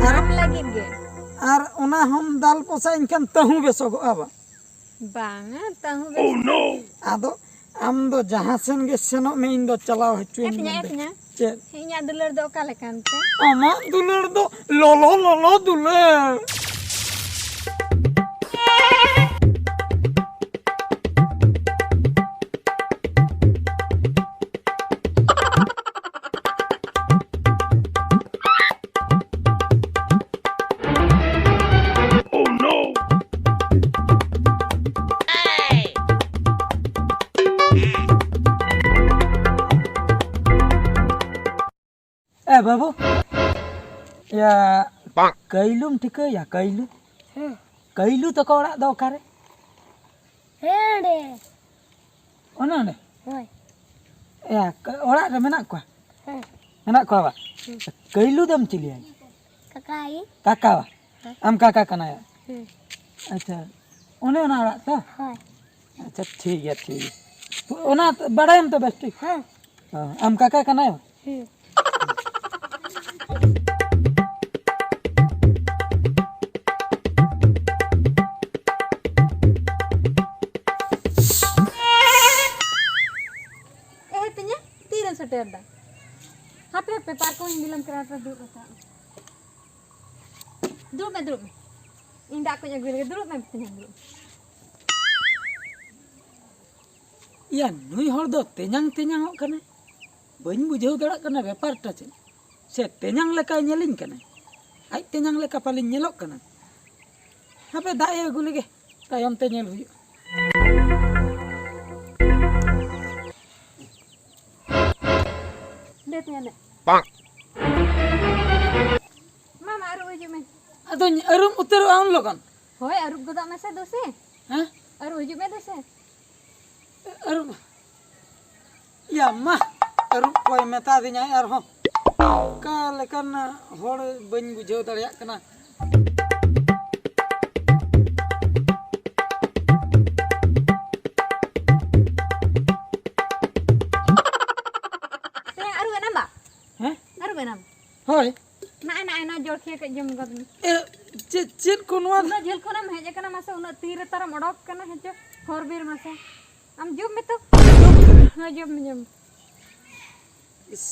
ᱟᱨ ᱟᱢ ᱞᱟᱹᱜᱤᱫ ᱜᱮ᱾ ᱟᱨ ᱚᱱᱟ ᱦᱚᱸᱢ ᱫᱟᱞ ᱯᱚᱥᱟᱜ ᱤᱧ ᱠᱷᱟᱱ ᱛᱟᱹᱦᱩ ᱵᱮᱥᱚᱜᱚᱜᱼᱟ ᱵᱟ᱾ ᱵᱟᱝᱟ, ᱛᱟᱹᱦᱩ ᱵᱮᱥ᱾ ᱟᱫᱚ ᱟᱢ ᱫᱚ ᱡᱟᱦᱟᱸ ᱥᱮᱱ ᱜᱮ ᱥᱮᱱᱚᱜ ᱢᱮ, ᱤᱧ ᱫᱚ ᱪᱟᱞᱟᱣ ᱦᱚᱪᱚᱧ ᱮ ᱛᱤᱧᱟ, ᱢᱮ᱾ ᱮ ᱛᱤᱧᱟ᱾ ᱪᱮᱫ? ᱤᱧᱟᱹᱜ ᱫᱩᱞᱟᱹᱲ ᱫᱚ ᱚᱠᱟ ᱞᱮᱠᱟᱱ ᱛᱮ? ᱟᱢᱟᱜ ᱫᱩᱞᱟᱹᱲ ᱫᱚ ᱞᱚᱞᱚ ᱞᱚᱞᱚ ᱫᱩᱞᱟᱹᱲ᱾ ᱮ ᱵᱟᱹᱵᱩ, ᱤᱭᱟᱹ, ᱠᱟᱹᱭᱞᱩᱢ ᱴᱷᱤᱠᱟᱹᱭᱟ? ᱠᱟᱹᱭᱞᱩ? ᱦᱮᱸ᱾ ᱠᱟᱹᱭᱞᱩ ᱛᱟᱠᱚ ᱚᱲᱟᱜ ᱫᱚ ᱚᱠᱟᱨᱮ? ᱦᱮᱸ, ᱚᱸᱰᱮ᱾ ᱚᱱᱮ ᱚᱸᱰᱮ? ᱦᱳᱭ᱾ ᱮ, ᱠᱟ-, ᱚᱲᱟᱜ ᱨᱮ ᱢᱮᱱᱟᱜ ᱠᱚᱣᱟ? ᱦᱮᱸ᱾ ᱢᱮᱱᱟᱜ ᱠᱚᱣᱟ ᱵᱟ? ᱦᱩᱸ᱾ ᱠᱟᱹᱭᱞᱩ ᱫᱚᱢ ᱪᱤᱞᱤᱭᱟᱭ? ᱠᱟᱠᱟᱭ᱾ ᱠᱟᱠᱟ ᱵᱟ? ᱦᱮᱸ᱾ ᱟᱢ ᱠᱟᱠᱟ ᱠᱟᱱᱟᱭ? ᱦᱩᱸ᱾ ᱟᱪᱪᱷᱟ, ᱚᱱᱮ ᱚᱱᱟ ᱚᱲᱟᱜ ᱛᱚ? ᱦᱳᱭ᱾ ᱟᱪᱪᱷᱟ, ᱴᱷᱤᱠ ᱜᱮᱭᱟ, ᱴᱷᱤᱠ ᱜᱮᱭᱟ᱾ ᱚᱱᱟ ᱵᱟᱲᱟᱭᱟᱢ ᱛᱚ ᱵᱮᱥ ᱴᱷᱤᱠ? ᱦᱮᱸ᱾ ᱦᱮᱸ, ᱟᱢ ᱠᱟᱠᱟ ᱠᱟᱱᱟᱭ? ᱦᱩᱸ᱾ ᱮ ᱛᱤᱧᱟ, ᱛᱤᱨᱮᱢ ᱥᱮᱴᱮᱨ ᱫᱟ? ᱦᱟᱯᱮ, ᱦᱟᱯᱮ, ᱯᱟᱨᱠᱚᱢ ᱤᱧ ᱵᱤᱞᱚᱢ ᱠᱮᱫᱟ, ᱦᱟᱯᱮ ᱫᱩᱲᱩᱵ ᱨᱟᱠᱟᱵ ᱢᱮ᱾ ᱫᱩᱲᱩᱵ ᱢᱮ, ᱫᱩᱲᱩᱵ ᱢᱮ᱾ ᱤᱧ ᱫᱟᱜ ᱠᱚᱧ ᱟᱹᱜᱩᱭ ᱞᱮᱜᱮ, ᱫᱩᱲᱩᱵ ᱢᱮ, ᱛᱤᱧᱟ, ᱫᱩᱲᱩᱵ ᱢᱮ᱾ ᱤᱭᱟ, ᱱᱩᱭ ᱦᱚᱲ ᱫᱚ ᱛᱮᱧᱟᱝ ᱛᱮᱧᱟᱝᱚᱜ ᱠᱟᱱᱟᱭ᱾ ᱵᱟᱹᱧ ᱵᱩᱡᱷᱟᱹᱣ ᱫᱟᱲᱮᱭᱟᱜ ᱠᱟᱱᱟ ᱵᱮᱯᱟᱨᱴᱟ ᱪᱮᱫ᱾ ᱥᱮ ᱛᱮᱧᱟᱝ ᱞᱮᱠᱟᱭ ᱧᱮᱞᱤᱧ ᱠᱟᱱᱟᱭ? ᱟᱡ ᱛᱮᱧᱟᱝ ᱞᱮᱠᱟ ᱯᱟᱞᱮᱧ ᱧᱮᱞᱚᱜ ᱠᱟᱱᱟ? ᱦᱟᱯᱮ ᱫᱟᱜ ᱮ ᱟᱹᱜᱩ ᱞᱮᱜᱮ, ᱛᱟᱭᱚᱢ ᱛᱮ ᱧᱮᱞ ᱦᱩᱭᱩᱜᱼᱟ᱾ ᱫᱮ ᱛᱮᱧᱟᱝ ᱫᱮ᱾ ᱢᱟ, ᱢᱟ, ᱟᱹᱨᱩᱵ ᱦᱤᱡᱩᱜ ᱢᱮ᱾ ᱟᱫᱚᱧ ᱟᱹᱨᱩᱵ ᱩᱛᱟᱹᱨᱚᱜᱼᱟ ᱩᱱ ᱞᱚᱜᱚᱱ? ᱦᱳᱭ, ᱟᱹᱨᱩᱵ ᱜᱚᱫᱚᱜ ᱢᱮᱥᱮ ᱫᱩᱥᱮ᱾ ᱦᱮᱸ? ᱟᱹᱨᱩᱵ ᱦᱤᱡᱩᱜ ᱢᱮ ᱫᱩᱥᱮ᱾ ᱟᱹᱨᱩᱵ? ᱭᱟ ᱢᱟ, ᱟᱹᱨᱩᱵ ᱠᱚᱭ ᱢᱮᱛᱟ ᱫᱤᱧᱟᱭ ᱟᱨᱦᱚᱸ᱾ ᱚᱠᱟ ᱞᱮᱠᱟᱱ ᱦᱚᱲ ᱵᱟᱹᱧ ᱵᱩᱡᱷᱟᱹᱣ ᱫᱟᱲᱮᱭᱟᱜ ᱠᱟᱱᱟ᱾ ᱡᱚᱢ ᱜᱚᱫ ᱢᱮ᱾ ᱮ, ᱪᱮᱫ, ᱪᱮᱫ ᱠᱚ ᱱᱚᱣᱟ? ᱩᱱᱟᱹᱜ ᱡᱷᱟᱹᱞ ᱠᱷᱚᱱᱮᱢ ᱦᱮᱡ ᱟᱠᱟᱱᱟ, ᱢᱟᱥᱮ ᱩᱱᱟᱹᱜ ᱛᱤ ᱨᱮ ᱛᱟᱨᱟᱢ ᱚᱰᱚᱠ ᱠᱟᱱᱟ, ᱦᱮᱸ ᱪᱚ, ᱦᱚᱨ ᱵᱤᱨ ᱢᱟᱥᱮ᱾ ᱟᱢ ᱡᱚᱢ ᱢᱮ ᱛᱚ᱾ ᱦᱮᱸ, ᱡᱚᱢ ᱢᱮ, ᱡᱚᱢ ᱢᱮ᱾ ᱤᱥ᱾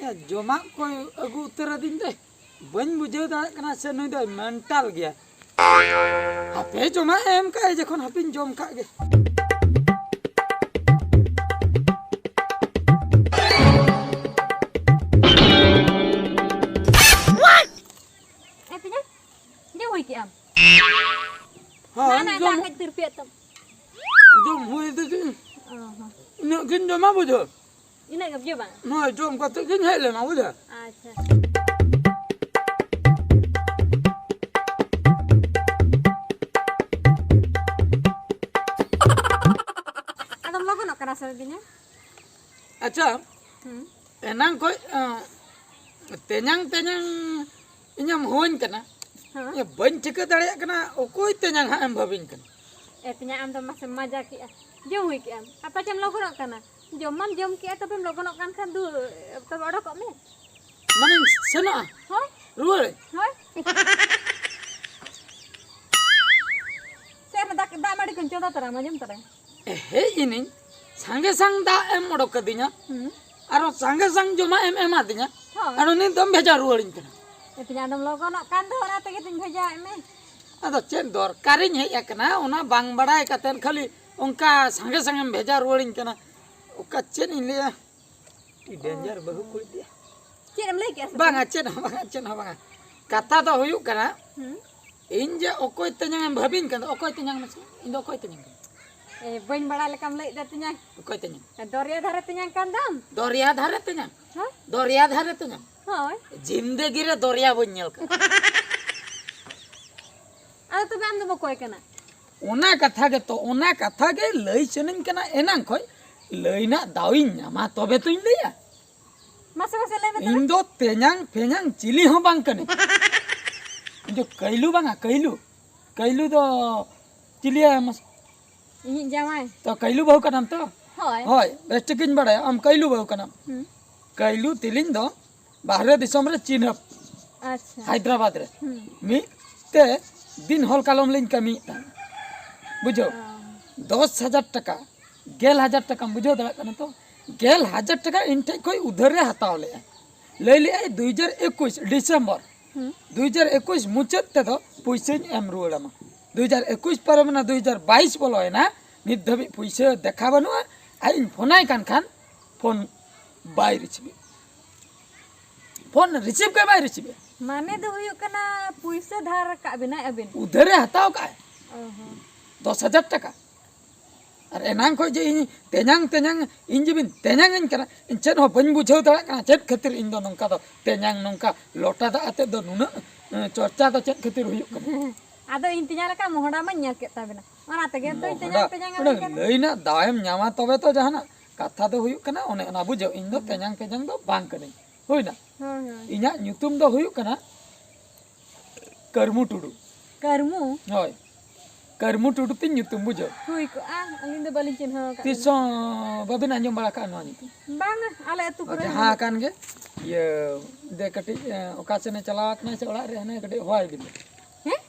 ᱮ, ᱡᱚᱢᱟᱜ ᱠᱚᱭ ᱟᱹᱜᱩ ᱩᱛᱟᱹᱨ ᱟᱹᱫᱤᱧ ᱫᱚᱭ᱾ ᱵᱟᱹᱧ ᱵᱩᱡᱷᱟᱹᱣ ᱫᱟᱲᱮᱭᱟᱜ ᱠᱟᱱᱟ ᱥᱮ ᱱᱩᱭ ᱫᱚᱭ ᱢᱮᱱᱴᱟᱞ ᱜᱮᱭᱟ᱾ ᱦᱟᱯᱮ ᱡᱚᱢᱟᱜ ᱮ ᱮᱢ ᱠᱟᱜ ᱡᱚᱠᱷᱚᱱ ᱦᱟᱯᱮᱧ ᱡᱚᱢ ᱠᱟᱜ ᱜᱮ᱾ ᱮ ᱛᱤᱧᱟ, ᱡᱚᱢ ᱦᱩᱭ ᱠᱮᱜ ᱟᱢ? ᱦᱳᱭ, ᱱᱟ, ᱱᱟ, ᱡᱚᱢ, ᱫᱟᱜ ᱠᱟᱹᱡ ᱛᱤᱨᱯᱤᱭᱮᱫ ᱛᱟᱢ᱾ ᱡᱚᱢ ᱦᱩᱭ ᱫᱚ ᱪᱮᱫ? ᱚ ᱦᱚᱸ᱾ ᱤᱱᱟᱹᱜ ᱜᱤᱧ ᱡᱚᱢᱟ, ᱵᱩᱡᱷᱟᱹᱣ᱾ ᱤᱱᱟᱹᱜ ᱜᱮᱢ ᱡᱚᱢᱟ? ᱱᱚᱜᱼᱚᱭ ᱡᱚᱢ ᱠᱟᱛᱮ ᱜᱤᱧ ᱦᱮᱡ ᱞᱮᱱᱟ, ᱵᱩᱡᱷᱟᱹᱣ᱾ ᱟᱪᱪᱷᱟ᱾ ᱟᱫᱚᱢ ᱞᱚᱜᱚᱱᱚᱜ ᱠᱟᱱᱟ ᱥᱮ ᱵᱤᱧᱟ? ᱟᱪᱪᱷᱟ, ᱦᱩᱸ᱾ ᱮᱱᱟᱝ ᱠᱷᱚᱡ, ᱟᱸ, ᱛᱮᱧᱟᱝ, ᱛᱮᱧᱟᱝ ᱤᱧᱮᱢ ᱦᱚᱦᱚᱧ ᱠᱟᱱᱟ᱾ ᱦᱮᱸ᱾ ᱤᱧ ᱵᱟᱹᱧ ᱴᱷᱤᱠᱟᱹ ᱫᱟᱲᱮᱭᱟᱜ ᱠᱟᱱᱟ, ᱚᱠᱚᱭ ᱛᱮᱧᱟᱝ ᱦᱟᱸᱜ ᱮᱢ ᱵᱷᱟᱹᱵᱤᱧ ᱠᱟᱱᱟ᱾ ᱮ ᱛᱮᱧᱟᱝ, ᱟᱢ ᱫᱚ ᱢᱟᱥᱮᱢ ᱢᱟᱡᱟ ᱠᱮᱜᱼᱟ, ᱡᱚᱢ ᱦᱩᱭ ᱠᱮᱜᱼᱟᱢ, ᱟᱯᱮ ᱪᱮᱢ ᱞᱚᱜᱚᱱᱚᱜ ᱠᱟᱱᱟ? ᱡᱚᱢ ᱢᱟᱢ ᱡᱚᱢ ᱠᱮᱜᱼᱟ, ᱛᱚᱵᱮᱢ ᱞᱚᱜᱚᱱᱚᱜ ᱠᱟᱱ ᱠᱷᱟᱱ ᱫᱩ, ᱛᱚᱵᱮ ᱚᱰᱚᱠᱚᱜ ᱢᱮ᱾ ᱢᱟᱱᱮᱧ ᱥᱮᱱᱚᱜᱼᱟ? ᱦᱳᱭ᱾ ᱨᱩᱣᱟᱹᱲᱟᱹᱧ? ᱦᱳᱭ᱾ ᱥᱮ ᱚᱱᱟ ᱫᱟᱜ, ᱫᱟᱜ ᱢᱟᱹᱰᱤ ᱠᱚᱧ ᱪᱚᱸᱫᱟ ᱛᱟᱨᱟ ᱟᱢᱟ, ᱡᱚᱢ ᱛᱟᱨᱟᱭ᱾ ᱦᱮᱡ ᱮᱱᱟᱹᱧ, ᱥᱟᱸᱜᱮ ᱥᱟᱝ ᱫᱟᱜ ᱮᱢ ᱚᱰᱚᱠ ᱠᱟᱹᱫᱤᱧᱟ, ᱦᱩᱸ᱾ ᱟᱨᱚ ᱥᱟᱸᱜᱮ ᱥᱟᱝ ᱡᱚᱢᱟᱜ ᱮᱢ ᱮᱢᱟᱫᱤᱧᱟ, ᱦᱳᱭ᱾ ᱟᱨᱚ ᱱᱤᱛ ᱫᱚᱢ ᱵᱷᱮᱡᱟ ᱨᱩᱣᱟᱹᱲᱤᱧ ᱠᱟᱱᱟ᱾ ᱮ ᱛᱤᱧ, ᱟᱫᱚᱢ ᱞᱚᱜᱚᱱᱚᱜ ᱠᱟᱱ ᱫᱚ, ᱚᱱᱟ ᱛᱮᱜᱮ ᱛᱤᱧ ᱵᱷᱮᱡᱟᱭᱮᱫ ᱢᱮ᱾ ᱟᱫᱚ ᱪᱮᱫ ᱫᱚᱨᱠᱟᱨᱤᱧ ᱦᱮᱡ ᱟᱠᱟᱱᱟ, ᱚᱱᱟ ᱵᱟᱝ ᱵᱟᱲᱟᱭ ᱠᱟᱛᱮᱫ ᱠᱷᱟᱹᱞᱤ ᱚᱱᱠᱟ ᱥᱟᱸᱜᱮ ᱥᱟᱝᱜᱮᱢ ᱵᱷᱮᱡᱟ ᱨᱩᱣᱟᱹᱲᱤᱧ ᱠᱟᱱᱟ, ᱚᱠᱟ ᱪᱮᱫ ᱤᱧ ᱞᱟᱹᱭᱟ? ᱟᱹᱰᱤ ᱰᱮᱧᱡᱟᱨ ᱵᱟᱹᱦᱩ ᱠᱩᱲᱤ ᱫᱤᱭᱟ᱾ ᱪᱮᱫ ᱮᱢ ᱞᱟᱹᱭ ᱠᱮᱜᱼᱟ ᱥᱮ? ᱵᱟᱝᱟ, ᱪᱮᱫ ᱦᱚᱸ ᱵᱟᱝᱟ, ᱪᱮᱫ ᱦᱚᱸ ᱵᱟᱝᱟ᱾ ᱠᱟᱛᱷᱟ ᱫᱚ ᱦᱩᱭᱩᱜ ᱠᱟᱱᱟ, ᱦᱩᱸ᱾ ᱤᱧ ᱡᱮ ᱚᱠᱚᱭ ᱛᱮᱧᱟᱝ ᱮᱢ ᱵᱷᱟᱹᱵᱤᱧ ᱠᱟᱱ ᱫᱚ, ᱚᱠᱚᱭ ᱛᱮᱧᱟᱝ ᱢᱟᱥᱮ? ᱤᱧ ᱫᱚ ᱚᱠᱚᱭ ᱛᱮᱧᱟᱝ ᱠᱟᱱᱟ? ᱮ, ᱵᱟᱹᱧ ᱵᱟᱲᱟᱭ ᱞᱮᱠᱟᱢ ᱞᱟᱹᱭᱮᱫ ᱫᱚ ᱛᱮᱧᱟᱝ᱾ ᱚᱠᱚᱭ ᱛᱮᱧᱟᱝ? ᱫᱚᱨᱭᱟ ᱫᱷᱟᱨᱮ ᱛᱮᱧᱟᱝ ᱠᱟᱱ ᱫᱚᱢ᱾ ᱫᱚᱨᱭᱟ ᱫᱷᱟᱨᱮ ᱛᱮᱧᱟᱝ? ᱦᱮᱸ? ᱫᱚᱨᱭᱟ ᱫᱷᱟᱨᱮ ᱛᱮᱧᱟᱝ? ᱦᱳᱭ᱾ ᱡᱤᱱᱫᱮᱜᱤ ᱨᱮ ᱫᱚᱨᱭᱟ ᱵᱟᱹᱧ ᱧᱮᱞ ᱠᱟᱜᱼᱟ᱾ ᱟᱫᱚ ᱛᱚᱵᱮ ᱟᱢ ᱫᱚᱢ ᱚᱠᱚᱭ ᱠᱟᱱᱟ? ᱚᱱᱟ ᱠᱟᱛᱷᱟ ᱜᱮᱛᱚ, ᱚᱱᱟ ᱠᱟᱛᱷᱟ ᱜᱮ ᱞᱟᱹᱭ ᱥᱟᱱᱟᱧ ᱠᱟᱱᱟ ᱮᱱᱟᱝ ᱠᱷᱚᱡ, ᱞᱟᱹᱭ ᱨᱮᱱᱟᱜ ᱫᱟᱣ ᱤᱧ ᱧᱟᱢᱟ ᱛᱚᱵᱮ ᱛᱚᱧ ᱞᱟᱹᱭᱟ᱾ ᱢᱟᱥᱮ, ᱢᱟᱥᱮ, ᱞᱟᱹᱭ ᱢᱮ ᱛᱚᱵᱮ᱾ ᱤᱧ ᱫᱚ ᱛᱮᱧᱟᱝ ᱯᱷᱮᱧᱟᱝ ᱪᱤᱞᱤ ᱦᱚᱸ ᱵᱟᱝ ᱠᱟᱹᱱᱟᱹᱧ᱾ ᱤᱧ ᱫᱚ ᱠᱟᱹᱭᱞᱩ ᱵᱟᱝᱟ, ᱠᱟᱹᱭᱞᱩ᱾ ᱠᱟᱹᱭᱞᱩ ᱫᱚ ᱪᱤᱞᱤᱭᱟ ᱢᱟᱥᱮ? ᱤᱧᱤᱡ ᱡᱟᱶᱟᱭ᱾ ᱛᱚ, ᱠᱟᱹᱭᱞᱩ ᱵᱟᱹᱦᱩ ᱠᱟᱱᱟᱢ ᱛᱚ? ᱦᱳᱭ᱾ ᱦᱳᱭ, ᱵᱮᱥ ᱴᱷᱤᱠᱤᱧ ᱵᱟᱲᱟᱭᱟ, ᱟᱢ ᱠᱟᱹᱭᱞᱩ ᱵᱟᱹᱦᱩ ᱠᱟᱱᱟᱢ᱾ ᱦᱩᱸ᱾ ᱠᱟᱹᱭᱞᱩ ᱛᱤᱞᱤᱧ ᱫᱚ ᱵᱟᱦᱨᱮ ᱫᱤᱥᱚᱢ ᱨᱮ ᱪᱤᱱᱦᱟᱹᱯ᱾ ᱟᱪᱪᱷᱟ᱾ ᱦᱟᱭᱫᱨᱟᱵᱟᱫᱽ ᱨᱮ᱾ ᱦᱩᱸ᱾ ᱢᱤᱫ ᱛᱮ ᱫᱤᱱ ᱦᱚᱞ ᱠᱟᱞᱚᱢ ᱞᱤᱧ ᱠᱟᱹᱢᱤᱭᱮᱫ ᱛᱟᱦᱮᱸᱫ, ᱵᱩᱡᱷᱟᱹᱣ᱾ ᱚ᱾ ᱫᱚᱥ ᱦᱟᱡᱟᱨ ᱴᱟᱠᱟ, ᱜᱮᱞ ᱦᱟᱡᱟᱨ ᱴᱟᱠᱟᱢ ᱵᱩᱡᱷᱟᱹᱣ ᱫᱟᱲᱮᱭᱟᱜ ᱠᱟᱱᱟ ᱛᱚ? ᱜᱮᱞ ᱦᱟᱡᱟᱨ ᱴᱟᱠᱟ ᱤᱧ ᱴᱷᱮᱡ ᱠᱷᱚᱡ ᱩᱫᱷᱟᱹᱨ ᱨᱮ ᱦᱟᱛᱟᱣ ᱞᱮᱜᱼᱟ᱾ ᱞᱟᱹᱭ ᱞᱮᱜᱼᱟᱭ ᱫᱩ ᱦᱟᱡᱟᱨ ᱮᱠᱩᱥ ᱰᱤᱥᱮᱢᱵᱚᱨ, ᱦᱩᱸ᱾ ᱫᱩ ᱦᱟᱡᱟᱨ ᱮᱠᱩᱥ ᱢᱩᱪᱟᱹᱫ ᱛᱮᱫᱚ ᱯᱩᱭᱥᱟᱹᱧ ᱮᱢ ᱨᱩᱣᱟᱹᱲ ᱟᱢᱟ᱾ ᱫᱩ ᱦᱟᱡᱟᱨ ᱮᱠᱩᱥ ᱯᱟᱨᱚᱢᱮᱱᱟ, ᱫᱩ ᱦᱟᱡᱟᱨ ᱵᱟᱭᱤᱥ ᱵᱚᱞᱚᱭᱮᱱᱟ, ᱱᱤᱛ ᱫᱷᱟᱹᱵᱤᱡ ᱯᱩᱭᱥᱟᱹ ᱫᱮᱠᱷᱟ ᱵᱟᱹᱱᱩᱜᱼᱟ᱾ ᱟᱨ ᱤᱧ ᱯᱷᱳᱱᱟᱭ ᱠᱟᱱ ᱠᱷᱟᱱ ᱯᱷᱳᱱ ᱵᱟᱭ ᱨᱤᱥᱤᱵᱷᱮᱫ, ᱯᱷᱳᱱ ᱨᱤᱥᱤᱵᱷ ᱜᱮ ᱵᱟᱭ ᱨᱤᱥᱤᱵᱷᱮᱫ᱾ ᱢᱟᱱᱮ ᱫᱚ ᱦᱩᱭᱩᱜ ᱠᱟᱱᱟ ᱯᱩᱭᱥᱟᱹ ᱫᱷᱟᱨ ᱟᱠᱟᱫ ᱵᱮᱱᱟᱭ ᱟᱹᱵᱤᱱ? ᱩᱫᱷᱟᱹᱨᱮ ᱦᱟᱛᱟᱣ ᱠᱟᱜᱼᱟᱭ᱾ ᱚ ᱦᱚᱸ᱾ ᱫᱚᱥ ᱦᱟᱡᱟᱨ ᱴᱟᱠᱟ᱾ ᱟᱨ ᱮᱱᱟᱝ ᱠᱷᱚᱡ ᱡᱮ ᱤᱧ ᱛᱮᱧᱟᱝ, ᱛᱮᱧᱟᱝ, ᱤᱧ ᱡᱮᱵᱤᱱ ᱛᱮᱧᱟᱝ ᱟᱹᱧ ᱠᱟᱱᱟ, ᱤᱧ ᱪᱮᱫ ᱦᱚᱸ ᱵᱟᱹᱧ ᱵᱩᱡᱷᱟᱹᱣ ᱫᱟᱲᱮᱭᱟᱜ ᱠᱟᱱᱟ, ᱪᱮᱫ ᱠᱷᱟᱹᱛᱤᱨ ᱤᱧ ᱫᱚ ᱱᱚᱝᱠᱟ ᱫᱚ ᱛᱮᱧᱟᱝ, ᱱᱚᱝᱠᱟ ᱞᱚᱴᱟ ᱫᱟᱜ ᱟᱛᱮᱫ ᱫᱚ ᱱᱩᱱᱟᱹᱜ, ᱮᱸ, ᱪᱚᱨᱪᱟ ᱫᱚ ᱪᱮᱫ ᱠᱷᱟᱹᱛᱤᱨ ᱦᱩᱭᱩᱜ ᱠᱟᱱᱟ? ᱟᱫᱚ ᱤᱧ ᱛᱮᱧᱟᱝ ᱞᱮᱠᱟ ᱢᱚᱦᱰᱟ ᱢᱟᱧ ᱧᱮᱞ ᱠᱮᱫ ᱛᱟᱵᱮᱱᱟ, ᱚᱱᱟ ᱛᱮᱜᱮ ᱛᱚᱧ ᱛᱮᱧᱟᱝ, ᱢᱚᱦᱰᱟ, ᱛᱮᱧᱟᱝ ᱚᱱᱟ ᱟᱵᱮᱱ ᱠᱟᱱᱟ᱾ ᱞᱟᱹᱭ ᱨᱮᱱᱟᱜ ᱫᱟᱣᱮᱢ ᱧᱟᱢᱟ ᱛᱚᱵᱮ ᱛᱚ ᱡᱟᱦᱟᱱᱟᱜ ᱠᱟᱛᱷᱟ ᱫᱚ ᱦᱩᱭᱩᱜ ᱠᱟᱱᱟ, ᱚᱱᱮ ᱚᱱᱟ ᱵᱩᱡᱷᱟᱹᱣ, ᱤᱧ ᱫᱚ ᱦᱩᱸ᱾ ᱛᱮᱧᱟᱝ ᱯᱮᱧᱟᱝ ᱫᱚ ᱵᱟᱝ ᱠᱟᱹᱱᱟᱹᱧ, ᱦᱩᱭᱱᱟ? ᱦᱳᱭ, ᱦᱳᱭ᱾ ᱤᱧᱟᱹᱜ ᱧᱩᱛᱩᱢ ᱫᱚ ᱦᱩᱭᱩᱜ ᱠᱟᱱᱟ ᱠᱟᱹᱨᱢᱩ ᱴᱩᱰᱩ᱾ ᱠᱟᱹᱨᱢᱩ? ᱦᱳᱭ, ᱠᱟᱹᱨᱢᱩ ᱴᱩᱰᱩ ᱛᱤᱧ ᱧᱩᱛᱩᱢ, ᱵᱩᱡᱷᱟᱹᱣ᱾ ᱦᱩᱭ ᱠᱚᱜᱼᱟ, ᱟᱹᱞᱤᱧ ᱫᱚ ᱵᱟᱹᱞᱤᱧ ᱪᱤᱱᱦᱟᱹᱣ ᱟᱠᱟᱫ ᱛᱤᱥ ᱵᱮᱱᱟ᱾ ᱦᱚᱸ ᱵᱟᱵᱤᱱ ᱟᱸᱡᱚᱢ ᱵᱟᱲᱟ ᱟᱠᱟᱫᱼᱟ ᱱᱚᱣᱟ ᱧᱩᱛᱩᱢ? ᱵᱟᱝᱟ, ᱟᱞᱮ ᱟᱹᱛᱩ ᱠᱚᱨᱮ ᱡᱟᱦᱟᱸ ᱦᱚᱸ᱾ ᱟᱠᱟᱱ ᱜᱮ, ᱤᱭᱟᱹ, ᱫᱮ ᱠᱟᱹᱴᱤᱡ, ᱮ, ᱚᱠᱟ ᱥᱮᱱᱮ ᱪᱟᱞᱟᱣ ᱟᱠᱟᱱᱟ ᱥᱮ ᱚᱲᱟᱜ ᱨᱮ ᱦᱮᱱᱟᱭ, ᱠᱟᱹᱴᱤᱡ ᱦᱚᱦᱚᱭ ᱵᱤᱱ᱾ ᱦᱮᱸ?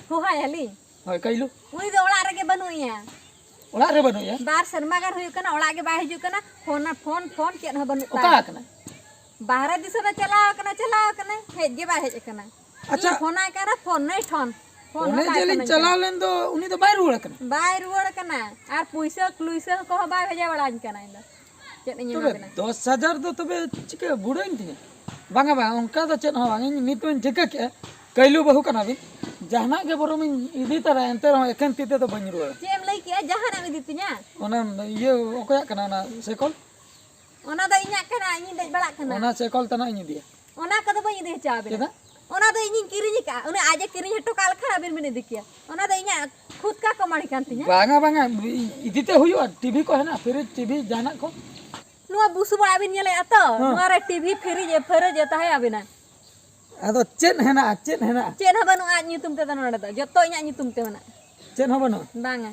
ᱦᱚᱦᱚᱭᱟᱞᱤᱧ? ᱦᱳᱭ, ᱠᱟᱹᱭᱞᱩ᱾ ᱩᱱᱤ ᱫᱚ ᱚᱲᱟᱜ ᱨᱮᱜᱮ ᱵᱟᱹᱱᱩᱜ ᱮᱭᱟ᱾ ᱚᱲᱟᱜ ᱨᱮ ᱵᱟᱹᱱᱩᱜ ᱮᱭᱟ? ᱵᱟᱨ ᱥᱮᱨᱢᱟ ᱜᱟᱱ ᱦᱩᱭᱩᱜ ᱠᱟᱱᱟ, ᱚᱲᱟᱜ ᱜᱮ ᱵᱟᱭ ᱦᱤᱡᱩᱜ ᱠᱟᱱᱟ᱾ ᱯᱷᱳᱱ, ᱯᱷᱳᱱ, ᱯᱷᱳᱱ ᱪᱮᱫ ᱦᱚᱸ ᱵᱟᱹᱱᱩᱜ ᱚᱠᱟ ᱛᱟᱭ᱾ ᱟᱠᱟᱱᱟᱭ? ᱵᱟᱦᱨᱮ ᱫᱤᱥᱚᱢ ᱮ ᱪᱟᱞᱟᱣ ᱟᱠᱟᱱᱟ, ᱪᱟᱞᱟᱣ ᱟᱠᱟᱱᱟᱭ, ᱦᱮᱡ ᱜᱮ ᱵᱟᱭ ᱦᱮᱡ ᱟᱠᱟᱱᱟ᱾ ᱟᱪᱪᱷᱟ᱾ ᱤᱧ ᱯᱷᱳᱱᱟᱭ ᱠᱟᱱᱟ, ᱯᱷᱳᱱ ᱱᱟᱭ ᱴᱷᱚᱱ, ᱯᱷᱳᱱ ᱦᱚᱸ ᱚᱱᱮ ᱵᱟᱭ ᱡᱮᱞᱤᱧ ᱯᱷᱳᱱᱟᱹᱧ ᱪᱟᱞᱟᱣ ᱠᱟᱱᱟ᱾ ᱞᱮᱱ ᱫᱚ, ᱩᱱᱤ ᱫᱚ ᱵᱟᱭ ᱨᱩᱣᱟᱹᱲ ᱟᱠᱟᱱᱟ? ᱵᱟᱭ ᱨᱩᱣᱟᱹᱲ ᱟᱠᱟᱱᱟ, ᱟᱨ ᱯᱩᱭᱥᱟᱹ ᱠᱞᱩᱭᱥᱟᱹ ᱠᱚᱦᱚᱸ ᱵᱟᱭ ᱵᱷᱮᱡᱟ ᱵᱟᱲᱟᱧ ᱠᱟᱱᱟ ᱤᱧ ᱫᱚ᱾ ᱪᱮᱫ ᱤᱧ ᱮᱢᱟ ᱛᱚᱵᱮ ᱵᱮᱱᱟ? ᱫᱚᱥ ᱦᱟᱡᱟᱨ ᱫᱚ ᱛᱚᱵᱮ ᱪᱤᱠᱟᱹ ᱵᱩᱲᱟᱹᱧ ᱛᱤᱧᱟᱹ? ᱵᱟᱝᱟ, ᱵᱟᱝᱟ, ᱚᱱᱠᱟ ᱫᱚ ᱪᱮᱫ ᱦᱚᱸ ᱵᱟᱝ᱾ ᱤᱧ ᱱᱤᱛ ᱢᱟᱧ ᱴᱷᱤᱠᱟᱹ ᱠᱮᱜᱼᱟ, ᱠᱟᱹᱭᱞᱩ ᱵᱟᱹᱦᱩ ᱠᱟᱱᱟ ᱵᱤᱱ, ᱡᱟᱦᱟᱱᱟᱜ ᱜᱮ ᱵᱚᱨᱚᱢ ᱤᱧ ᱤᱫᱤ ᱛᱟᱨᱟᱭᱟ, ᱮᱱᱛᱮ ᱨᱮᱦᱚᱸ ᱮᱠᱷᱮᱱ ᱛᱤ ᱛᱮᱫᱚ ᱵᱟᱹᱧ ᱨᱩᱣᱟᱹᱲᱟ᱾ ᱪᱮᱫ ᱮᱢ ᱞᱟᱹᱭ ᱠᱮᱜᱼᱟ? ᱡᱟᱦᱟᱱᱟᱜ ᱮᱢ ᱤᱫᱤ ᱛᱤᱧᱟ? ᱚᱱᱟ ᱤᱭᱟᱹ ᱚᱠᱚᱭᱟᱜ ᱠᱟᱱᱟ ᱚᱱᱟ ᱥᱮᱠᱚᱞ? ᱚᱱᱟ ᱫᱚ ᱤᱧᱟᱹᱜ ᱠᱟᱱᱟ, ᱤᱧᱤᱧ ᱫᱮᱡ ᱵᱟᱲᱟᱜ ᱠᱟᱱᱟ᱾ ᱚᱱᱟ ᱥᱮᱠᱚᱞ ᱛᱟᱱᱟᱜ ᱤᱧ ᱤᱫᱤᱭᱟ᱾ ᱚᱱᱟ ᱠᱚᱫᱚ ᱵᱟᱹᱧ ᱤᱫᱤ ᱦᱚᱪᱚ ᱟᱵᱮᱱᱟ᱾ ᱪᱮᱫᱟᱜ? ᱚᱱᱟ ᱫᱚ ᱤᱧᱤᱧ ᱠᱤᱨᱤᱧ ᱟᱠᱟᱫᱼᱟ, ᱩᱱᱤ ᱟᱡ ᱮ ᱠᱤᱨᱤᱧ ᱦᱚᱴᱚ ᱠᱟᱜ ᱞᱮᱠᱷᱟᱱ ᱟᱵᱮᱱ ᱵᱮᱱ ᱤᱫᱤ ᱠᱮᱭᱟ᱾ ᱚᱱᱟ ᱫᱚ ᱤᱧᱟᱹᱜ ᱠᱷᱩᱫ ᱠᱟ ᱠᱟᱢᱟᱲᱤ ᱠᱟᱱ ᱛᱤᱧᱟ᱾ ᱵᱟᱝᱟ, ᱵᱟᱝᱟ, ᱤᱫᱤ ᱛᱮ ᱦᱩᱭᱩᱜᱼᱟ, ᱴᱤᱵᱷᱤ ᱠᱚ ᱦᱮᱱᱟᱜᱼᱟ, ᱯᱷᱨᱤᱡᱽ, ᱴᱤᱵᱷᱤ ᱡᱟᱦᱟᱱᱟᱜ ᱠᱚ᱾ ᱱᱚᱣᱟ ᱵᱩᱥᱩᱵ ᱚᱲᱟᱜ ᱵᱤᱱ ᱧᱮᱞᱮᱫᱼᱟ ᱛᱚ? ᱦᱮᱸ᱾ ᱱᱚᱣᱟ ᱨᱮ ᱴᱤᱵᱷᱤ, ᱯᱷᱨᱤᱡᱽ, ᱮ ᱯᱷᱨᱤᱡᱽ ᱮ ᱛᱟᱦᱮᱸ ᱟᱵᱤᱱᱟ᱾ ᱟᱫᱚ ᱪᱮᱫ ᱦᱮᱱᱟᱜᱼᱟ, ᱪᱮᱫ ᱦᱮᱱᱟᱜᱼᱟ? ᱪᱮᱫ ᱦᱚᱸ ᱵᱟᱹᱱᱩᱜᱼᱟ ᱟᱡ ᱧᱩᱛᱩᱢ ᱛᱮᱫᱚ, ᱱᱚᱰᱮ ᱫᱚ ᱡᱚᱛᱚ ᱤᱧᱟᱹᱜ ᱧᱩᱛᱩᱢ ᱛᱮ ᱢᱮᱱᱟᱜᱼᱟ᱾ ᱪᱮᱫ ᱦᱚᱸ ᱵᱟᱹᱱᱩᱜᱼᱟ? ᱵᱟᱝᱟ᱾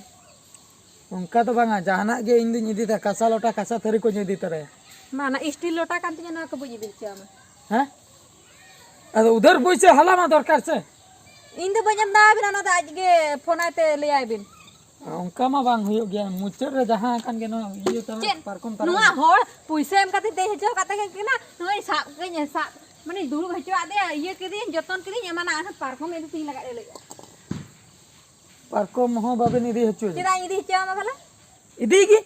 ᱚᱱᱠᱟ ᱫᱚ ᱵᱟᱝᱟ, ᱡᱟᱦᱟᱱᱟᱜ ᱜᱮ ᱤᱧ ᱫᱩᱧ ᱤᱫᱤ ᱛᱟᱨᱟ, ᱠᱟᱸᱥᱟ ᱞᱚᱴᱟ, ᱠᱟᱸᱥᱟ ᱛᱷᱟᱹᱨᱤ ᱠᱚᱧ ᱤᱫᱤ ᱛᱟᱨᱟᱭᱟ᱾ ᱢᱟ, ᱚᱱᱟ ᱥᱴᱤᱞ ᱞᱚᱴᱟ ᱠᱟᱱ ᱛᱤᱧᱟ, ᱱᱚᱣᱟ ᱠᱚ ᱵᱟᱹᱧ ᱤᱫᱤ ᱦᱚᱪᱚ ᱟᱢᱟ᱾ ᱦᱮᱸ? ᱟᱫᱚ ᱩᱫᱷᱟᱹᱨ ᱯᱩᱭᱥᱟᱹ ᱦᱟᱞᱟ ᱢᱟ ᱫᱚᱨᱠᱟᱨ ᱥᱮ᱾ ᱤᱧ ᱫᱚ ᱵᱟᱹᱧ ᱮᱢ ᱫᱟᱲᱮᱭᱟᱵᱤᱱᱟ, ᱚᱱᱟ ᱫᱚ ᱟᱡ ᱜᱮ ᱯᱷᱳᱱ ᱟᱭ ᱛᱮ ᱞᱟᱹᱭ ᱟᱭ ᱵᱤᱱ᱾ ᱚᱱᱠᱟ ᱢᱟ ᱵᱟᱝ ᱦᱩᱭᱩᱜ ᱜᱮᱭᱟ, ᱢᱩᱪᱟᱹᱫ ᱨᱮ ᱡᱟᱦᱟᱸ ᱟᱠᱟᱱ ᱜᱮ ᱱᱚᱣᱟ ᱤᱭᱟᱹ ᱛᱟᱞᱟ, ᱪᱮᱫ? ᱯᱟᱨᱠᱚᱢ ᱛᱟᱞᱟ ᱱᱚᱣᱟ ᱨᱮ᱾ ᱦᱚᱲ ᱯᱩᱭᱥᱟᱹ ᱮᱢ ᱠᱟᱛᱮ ᱫᱮᱡ ᱦᱚᱪᱚ ᱠᱟᱛᱮ ᱜᱮ ᱠᱟᱱᱟ, ᱱᱚᱜᱼᱚᱭ ᱥᱟᱵ ᱠᱟᱹᱧ ᱥᱟᱵ, ᱢᱟᱱᱮ ᱫᱩᱲᱩᱵ ᱦᱚᱪᱚᱣᱟᱫ ᱫᱮᱭᱟ, ᱤᱭᱟᱹ ᱠᱤᱫᱤᱧ, ᱡᱚᱛᱚᱱ ᱠᱤᱫᱤᱧ, ᱮᱢᱟᱱᱟ ᱟᱨᱦᱚᱸ ᱯᱟᱨᱠᱚᱢ ᱤᱫᱤ ᱛᱤᱧ ᱞᱟᱜᱟᱜ ᱮ ᱞᱟᱹᱭᱮᱜᱼᱟ᱾ ᱯᱟᱨᱠᱚᱢ ᱦᱚᱸ ᱵᱟᱵᱮᱱ ᱤᱫᱤ ᱦᱚᱪᱚᱭᱟ᱾ ᱪᱮᱫᱟᱜ ᱤᱧ ᱤᱫᱤ ᱦᱚᱪᱚ ᱟᱢᱟ ᱵᱷᱟᱞᱟ? ᱤᱫᱤ ᱜᱮ᱾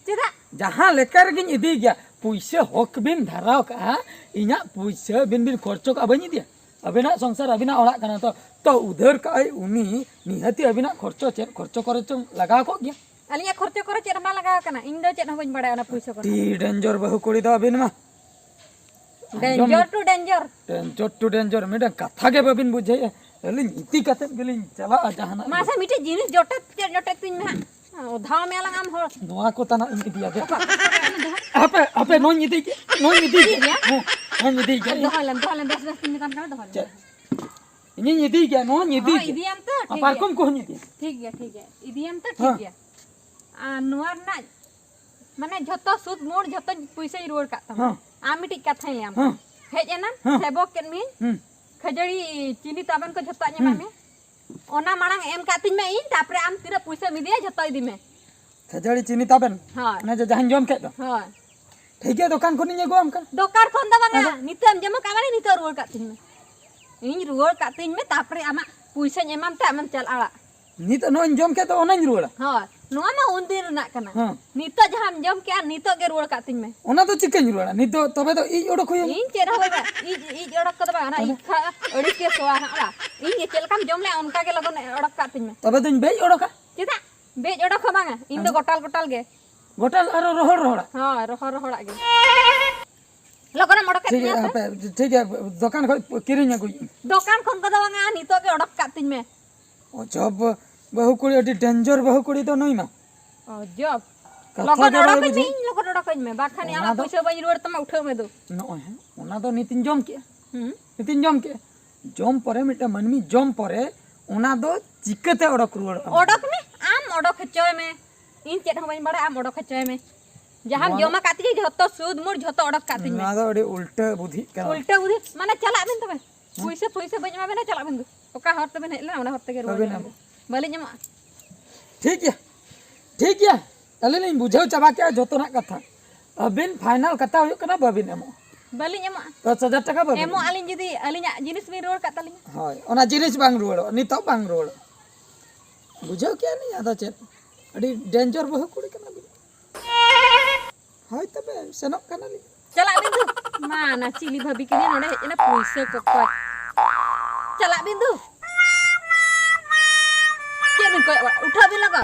ᱪᱮᱫᱟᱜ? ᱡᱟᱦᱟᱸ ᱞᱮᱠᱟ ᱨᱮᱜᱮᱧ ᱤᱫᱤ ᱜᱮᱭᱟ, ᱯᱩᱭᱥᱟᱹ ᱦᱚᱠ ᱵᱤᱱ ᱫᱷᱟᱨᱟᱣ ᱠᱟᱜᱼᱟ, ᱤᱧᱟᱹᱜ ᱯᱩᱭᱥᱟᱹ ᱟᱹᱵᱤᱱ ᱵᱤᱱ ᱠᱷᱚᱨᱪᱚ ᱠᱟᱜᱼᱟ, ᱵᱟᱹᱧ ᱤᱫᱤᱭᱟ? ᱟᱵᱤᱱᱟᱜ ᱥᱚᱝᱥᱟᱨ, ᱟᱵᱤᱱᱟᱜ ᱚᱲᱟᱜ ᱠᱟᱱᱟ ᱛᱚ, ᱛᱚ ᱩᱫᱷᱟᱹᱨ ᱠᱟᱜᱼᱟᱭ ᱩᱱᱤ, ᱱᱤᱦᱟᱹᱛᱤ ᱟᱵᱤᱱᱟᱜ ᱠᱷᱚᱨᱪᱚ ᱪᱮᱫ ᱠᱷᱚᱨᱪᱚ ᱠᱚᱨᱮ ᱪᱚᱝ ᱞᱟᱜᱟᱣ ᱠᱚᱜ ᱜᱮᱭᱟ᱾ ᱟᱹᱞᱤᱧᱟᱜ ᱠᱷᱚᱨᱪᱚ ᱠᱚᱨᱮ ᱪᱮᱫ ᱦᱚᱸ ᱵᱟᱝ ᱞᱟᱜᱟᱣ ᱠᱟᱱᱟ, ᱤᱧ ᱫᱚ ᱪᱮᱫ ᱦᱚᱸ ᱵᱟᱹᱧ ᱵᱟᱲᱟᱭᱟ ᱚᱱᱟ ᱯᱩᱭᱥᱟᱹ ᱠᱚᱨᱮ᱾ ᱟᱹᱰᱤ danger ᱵᱟᱹᱦᱩ ᱠᱩᱲᱤ ᱫᱚ ᱟᱹᱵᱤᱱ ᱢᱟ᱾ ᱟᱸᱡᱚᱢ danger to danger᱾ Danger to danger, ᱢᱤᱫᱴᱟᱝ ᱠᱟᱛᱷᱟ ᱜᱮ ᱵᱟᱹᱵᱤᱱ ᱵᱩᱡᱷᱟᱹᱣᱮᱫᱼᱟ᱾ ᱟᱹᱞᱤᱧ ᱤᱫᱤ ᱠᱟᱛᱮᱫ ᱜᱮᱞᱤᱧ ᱪᱟᱞᱟᱜᱼᱟ ᱡᱟᱦᱟᱱᱟᱜ ᱜᱮ᱾ ᱢᱟᱥᱮ ᱢᱤᱫᱴᱮᱡ ᱡᱤᱱᱤᱥ ᱡᱚᱴᱮᱫ ᱪᱮᱫ ᱡᱚᱴᱮᱫ ᱛᱤᱧ ᱢᱮ ᱦᱟᱸᱜ᱾ ᱚᱫᱷᱟᱣ ᱢᱮ ᱟᱞᱟᱝ ᱟᱢ ᱦᱚᱲ᱾ ᱱᱚᱣᱟ ᱠᱚ ᱛᱟᱱᱟᱜ ᱤᱧ ᱤᱫᱤᱭᱟ ᱫᱮ᱾ ᱚᱠᱟ? ᱦᱟᱯᱮ, ᱦᱟᱯᱮ, ᱱᱚᱣᱟᱧ ᱤᱫᱤ ᱜᱮ, ᱱᱚᱣᱟᱧ ᱤᱫᱤ ᱜᱮ᱾ ᱤᱫᱤᱭᱟ? ᱦᱮᱸ, ᱱᱚᱣᱟᱧ ᱤᱫᱤ ᱜᱮ᱾ ᱫᱚᱦᱚᱭ ᱞᱮᱢ, ᱫᱚᱦᱚᱭ ᱞᱮᱢ, ᱵᱮᱥ, ᱵᱮᱥ ᱛᱤᱧ ᱢᱮᱛᱟᱢ ᱠᱟᱱᱟ, ᱫᱚᱦᱚᱭ ᱞᱮᱢ᱾ ᱪᱮᱫ? ᱤᱧᱤᱧ ᱤᱫᱤ ᱜᱮᱭᱟ, ᱱᱚᱣᱟᱧ ᱤᱫᱤ ᱦᱚᱸ, ᱜᱮᱭᱟ᱾ ᱤᱫᱤᱭᱟᱢ ᱛᱚ, ᱟᱨ ᱴᱷᱤᱠ ᱯᱟᱨᱠᱚᱢ ᱜᱮᱭᱟ᱾ ᱠᱚᱦᱚᱸᱧ ᱤᱫᱤᱭᱟ᱾ ᱴᱷᱤᱠ ᱜᱮᱭᱟ, ᱴᱷᱤᱠ ᱜᱮᱭᱟ, ᱤᱫᱤᱭᱟᱢ ᱛᱚ, ᱴᱷᱤᱠ ᱦᱮᱸ᱾ ᱜᱮᱭᱟ᱾ ᱟᱨ ᱱᱚᱣᱟ ᱨᱮᱱᱟᱜ ᱢᱟᱱᱮ ᱡᱷᱚᱛᱚ ᱥᱩᱫ ᱢᱩᱲ ᱡᱷᱚᱛᱚ ᱯᱩᱭᱥᱟᱹᱧ ᱨᱩᱣᱟᱹᱲ ᱠᱟᱜ ᱛᱟᱢᱟ᱾ ᱦᱮᱸ᱾ ᱟᱢ ᱢᱤᱫᱴᱤᱡ ᱠᱟᱛᱷᱟᱧ ᱞᱟᱹᱭᱟᱢ ᱦᱮᱸ᱾ ᱠᱟᱱᱟ᱾ ᱦᱮᱡ ᱮᱱᱟᱢ, ᱦᱮᱸ᱾ ᱥᱮᱵᱚᱠ ᱠᱮᱫ ᱢᱤᱭᱟᱹᱧ, ᱦᱩᱸ᱾ ᱠᱷᱟᱹᱡᱟᱹᱲᱤ ᱪᱤᱱᱤ ᱛᱟᱵᱮᱱ ᱠᱚ ᱡᱷᱚᱛᱚᱣᱟᱜ ᱤᱧ ᱮᱢᱟᱜ ᱦᱩᱸ᱾ ᱢᱮᱭᱟ᱾ ᱚᱱᱟ ᱢᱟᱲᱟᱝ ᱮᱢ ᱠᱟᱜ ᱛᱤᱧ ᱢᱮ ᱤᱧ, ᱛᱟᱯᱚᱨᱮ ᱟᱢ ᱛᱤᱱᱟᱹᱜ ᱯᱩᱭᱥᱟᱹᱢ ᱤᱫᱤᱭᱟ ᱡᱷᱚᱛᱚ ᱤᱫᱤ ᱢᱮ᱾ ᱠᱷᱟᱹᱡᱟᱹᱲᱤ ᱪᱤᱱᱤ ᱛᱟᱵᱮᱱ? ᱦᱳᱭ᱾ ᱚᱱᱮ ᱡᱮ ᱡᱟᱦᱟᱸᱧ ᱡᱚᱢ ᱠᱮᱫ ᱫᱚ? ᱦᱳᱭ᱾ ᱴᱷᱤᱠ ᱜᱮᱭᱟ, ᱫᱚᱠᱟᱱ ᱠᱷᱚᱱᱤᱧ ᱟᱹᱜᱩᱣᱟᱢ ᱠᱟᱱᱟ᱾ ᱫᱚᱠᱟᱱ ᱠᱷᱚᱱ ᱫᱚ ᱵᱟᱝᱟ, ᱟᱫᱚ? ᱱᱤᱛᱚᱜ ᱮᱢ ᱡᱚᱢ ᱠᱟᱜ ᱢᱟᱱᱮ ᱱᱤᱛᱚᱜ ᱨᱩᱣᱟᱹᱲ ᱠᱟᱜ ᱛᱤᱧ ᱢᱮ᱾ ᱤᱧ ᱨᱩᱣᱟᱹᱲ ᱠᱟᱜ ᱛᱤᱧ ᱢᱮ, ᱛᱟᱯᱚᱨᱮ ᱟᱢᱟᱜ ᱯᱩᱭᱥᱟᱹᱧ ᱮᱢᱟᱢ ᱛᱮ ᱟᱢᱮᱢ ᱪᱟᱞᱟᱜᱼᱟ ᱚᱲᱟᱜ᱾ ᱱᱤᱛᱚᱜ ᱱᱚᱜᱼᱚᱭ ᱤᱧ ᱡᱚᱢ ᱠᱮᱫ ᱫᱚ, ᱚᱱᱟᱧ ᱨᱩᱣᱟᱹᱲᱟ? ᱦᱳᱭ, ᱱᱚᱣᱟ ᱢᱟ ᱩᱱᱫᱤᱱ ᱨᱮᱱᱟᱜ ᱠᱟᱱᱟ᱾ ᱦᱮᱸ᱾ ᱱᱤᱛᱚᱜ ᱡᱟᱦᱟᱸᱢ ᱡᱚᱢ ᱠᱮᱜᱼᱟ, ᱱᱤᱛᱚᱜ ᱜᱮ ᱨᱩᱣᱟᱹᱲ ᱠᱟᱜ ᱛᱤᱧ ᱢᱮ᱾ ᱚᱱᱟ ᱫᱚ ᱪᱤᱠᱟᱹᱧ ᱨᱩᱣᱟᱹᱲᱟ? ᱱᱤᱛ ᱫᱚ ᱛᱚᱵᱮ ᱫᱚ ᱤᱡ ᱚᱰᱚᱠ ᱦᱩᱭᱩᱜᱼᱟ᱾ ᱤᱧ ᱪᱮᱫ ᱦᱚᱸ ᱵᱟᱝ, ᱤᱡ, ᱤᱡ ᱚᱰᱚᱠ ᱠᱚᱫᱚ ᱵᱟᱝ, ᱚᱱᱟ ᱛᱚᱵᱮ? ᱤᱡ ᱠᱷᱟ-, ᱟᱹᱲᱤᱥ ᱜᱮ ᱥᱚᱣᱟ ᱦᱟᱸᱜ, ᱵᱟᱝ? ᱤᱧ ᱜᱮ ᱪᱮᱫ ᱞᱮᱠᱟᱢ ᱡᱚᱢ ᱞᱮᱜᱼᱟ, ᱚᱱᱠᱟ ᱜᱮ ᱞᱚᱜᱚᱱ ᱚᱰᱚᱠ ᱠᱟᱜ ᱛᱤᱧ ᱢᱮ᱾ ᱛᱚᱵᱮ ᱫᱚᱧ ᱵᱮᱡ ᱚᱰᱚᱠᱟ᱾ ᱪᱮᱫᱟᱜ? ᱵᱮᱡ ᱚᱰᱚᱠ ᱦᱚᱸ ᱵᱟᱝᱟ, ᱤᱧ ᱫᱚ ᱟᱫᱚ? ᱜᱚᱴᱟᱞ ᱜᱚᱴᱟᱞ ᱜᱮ᱾ ᱜᱚᱴᱟᱞ ᱟᱨᱚ ᱨᱚᱦᱚᱲ ᱨᱚᱦᱚᱲᱟᱜ? ᱦᱳᱭ, ᱨᱚᱦᱚᱲ ᱨᱚᱦᱚᱲᱟᱜ ᱜᱮ᱾ ᱞᱚᱜᱚᱱᱮᱢ ᱚᱰᱚᱠᱮᱫ ᱴᱷᱤᱠ ᱛᱤᱧᱟ ᱜᱮᱭᱟ, ᱥᱮ? ᱦᱟᱯᱮ, ᱴᱷᱤᱠ ᱜᱮᱭᱟ, ᱫᱚᱠᱟᱱ ᱠᱷᱚᱡ ᱠᱤᱨᱤᱧ ᱟᱹᱜᱩᱭ ᱢᱮ᱾ ᱫᱚᱠᱟᱱ ᱠᱷᱚᱱ ᱠᱚᱫᱚ ᱵᱟᱝᱟ, ᱱᱤᱛᱚᱜ ᱜᱮ ᱚᱰᱚᱠ ᱠᱟᱜ ᱛᱤᱧ ᱢᱮ᱾ ᱚᱡᱚᱵ ᱵᱟᱹᱦᱩ ᱠᱩᱲᱤ, ᱟᱹᱰᱤ danger ᱵᱟᱹᱦᱩ ᱠᱩᱲᱤ ᱫᱚ ᱱᱩᱭ ᱢᱟ᱾ ᱚᱡᱚᱵ᱾ ᱠᱟᱛᱷᱟ ᱞᱚᱜᱚᱱ ᱜᱮ ᱵᱟᱭ ᱚᱰᱚᱠᱟᱹᱧ ᱢᱮ, ᱵᱩᱡᱷᱟᱹᱣ᱾ ᱤᱧ ᱞᱚᱜᱚᱱ ᱚᱰᱚᱠᱟᱹᱧ ᱢᱮ, ᱵᱟᱠᱷᱟᱱ ᱚᱱᱟ ᱟᱢᱟᱜ ᱫᱚ ᱯᱩᱭᱥᱟᱹ ᱵᱟᱹᱧ ᱨᱩᱣᱟᱹᱲ ᱛᱟᱢᱟ, ᱩᱴᱷᱟᱹᱣ ᱢᱮ ᱫᱩ᱾ ᱱᱚᱜᱼᱚᱭ, ᱦᱮᱸ, ᱚᱱᱟ ᱫᱚ ᱱᱤᱛᱤᱧ ᱡᱚᱢ ᱠᱮᱜᱼᱟ᱾ ᱦᱩᱸ᱾ ᱱᱤᱛᱤᱧ ᱡᱚᱢ ᱠᱮᱜᱼᱟ᱾ ᱡᱚᱢ ᱯᱚᱨᱮ, ᱢᱤᱫᱴᱟᱝ ᱢᱟᱹᱱᱢᱤ ᱡᱚᱢ ᱯᱚᱨᱮ, ᱚᱱᱟ ᱫᱚ ᱪᱤᱠᱟᱹᱛᱮ ᱚᱰᱚᱠ ᱨᱩᱣᱟᱹᱲᱚᱜᱼᱟ? ᱚᱰᱚᱠ ᱢᱮ, ᱟᱢ ᱚᱰᱚᱠ ᱦᱚᱪᱚᱭ ᱢᱮ᱾ ᱤᱧ ᱪᱮᱫ ᱦᱚᱸ ᱵᱟᱹᱧ ᱵᱟᱲᱟᱭᱟ, ᱟᱢ ᱚᱰᱚᱠ ᱦᱚᱪᱚᱭ ᱢᱮ᱾ ᱡᱟᱦᱟᱸᱢ ᱱᱚᱣᱟ ᱡᱚᱢ ᱫᱚ, ᱟᱠᱟᱫ ᱛᱤᱧᱟᱹ, ᱡᱷᱚᱛᱚ ᱥᱩᱫ ᱢᱩᱲ ᱡᱷᱚᱛᱚ ᱚᱰᱚᱠ ᱠᱟᱜ ᱛᱤᱧ ᱢᱮ᱾ ᱱᱚᱣᱟ ᱫᱚ ᱟᱹᱰᱤ ᱩᱞᱴᱟᱹ ᱵᱩᱫᱷᱤᱜ ᱠᱟᱱᱟ᱾ ᱩᱞᱴᱟᱹ ᱵᱩᱫᱷᱤ? ᱢᱟᱱᱮ ᱪᱟᱞᱟᱜ ᱵᱤᱱ ᱛᱚᱵᱮ᱾ ᱯᱩᱭᱥᱟᱹ ᱯᱩᱭᱥᱟᱹ ᱵᱟᱹᱧ ᱮᱢᱟ ᱵᱮᱱᱟ, ᱪᱟᱞᱟᱜ ᱵᱤᱱ ᱫᱩ᱾ ᱚᱠᱟ ᱦᱚᱨ ᱛᱮᱵᱮᱱ ᱦᱮᱡ ᱞᱮᱱᱟ, ᱚᱱᱟ ᱦᱚᱨ ᱛᱮᱜᱮ ᱨᱩᱣᱟᱹᱲ ᱵᱟᱵᱮᱱ ᱪᱟᱞᱟᱜ ᱮᱢᱚᱜ᱾ ᱵᱤᱱ᱾ ᱵᱟᱹᱞᱤᱧ ᱮᱢᱚᱜᱼᱟ᱾ ᱴᱷᱤᱠ ᱜᱮᱭᱟ, ᱴᱷᱤᱠ ᱜᱮᱭᱟ, ᱟᱹᱞᱤᱧ ᱞᱤᱧ ᱵᱩᱡᱷᱟᱹᱣ ᱪᱟᱵᱟ ᱠᱮᱜᱼᱟ ᱡᱚᱛᱚᱱᱟᱜ ᱠᱟᱛᱷᱟ᱾ ᱟᱹᱵᱤᱱ ᱯᱷᱟᱭᱱᱟᱞ ᱠᱟᱛᱷᱟ ᱦᱩᱭᱩᱜ ᱠᱟᱱᱟ ᱵᱟᱹᱵᱤᱱ ᱮᱢᱚᱜᱼᱟ᱾ ᱵᱟᱹᱞᱤᱧ ᱮᱢᱚᱜᱼᱟ᱾ ᱫᱚᱥ ᱦᱟᱡᱟᱨ ᱴᱟᱠᱟ ᱵᱟᱹᱵᱤᱱ ᱮᱢᱚᱜ ᱮᱢᱚᱜᱼᱟ᱾ ᱟᱹᱞᱤᱧ ᱡᱩᱫᱤ ᱟᱹᱞᱤᱧᱟᱜ ᱡᱤᱱᱤᱥ ᱵᱤᱱ ᱨᱩᱣᱟᱹᱲ ᱠᱟᱜ ᱛᱟᱹᱞᱤᱧᱟ᱾ ᱦᱳᱭ, ᱚᱱᱟ ᱡᱤᱱᱤᱥ ᱵᱟᱝ ᱨᱩᱣᱟᱹᱲᱚᱜᱼᱟ, ᱱᱤᱛᱚᱜ ᱵᱟᱝ ᱨᱩᱣᱟᱹᱲᱚᱜᱼᱟ᱾ ᱵᱩᱡᱷᱟᱹᱣ ᱠᱮᱜᱼᱟ ᱞᱤᱧ, ᱟᱫᱚ ᱪᱮᱫ? ᱟᱹᱰᱤ ᱰᱮᱧᱡᱟᱨ ᱵᱟᱹᱦᱩ ᱠᱩᱲᱤ ᱠᱟᱱᱟ ᱵᱤᱱ᱾ ᱦᱳᱭ, ᱛᱚᱵᱮ ᱥᱮᱱᱚᱜ ᱠᱟᱱᱟᱞᱤᱧ᱾ ᱪᱟᱞᱟᱜ ᱵᱤᱱ ᱫᱩ᱾ ᱢᱟ, ᱚᱱᱟ ᱪᱤᱞᱤ ᱵᱷᱟᱹᱵᱤ ᱠᱤᱱᱤ ᱱᱚᱰᱮ ᱦᱮᱡ ᱮᱱᱟ ᱯᱩᱭᱥᱟᱹ ᱠᱚᱠᱚᱭ᱾ ᱪᱟᱞᱟᱜ ᱵᱤᱱ ᱫᱩ᱾ ᱪᱮᱫ ᱵᱤᱱ ᱠᱚᱭᱚᱜ ᱵᱟᱲᱟ? ᱩᱴᱷᱟᱹᱣ ᱵᱤᱱ ᱞᱚᱜᱚᱱ᱾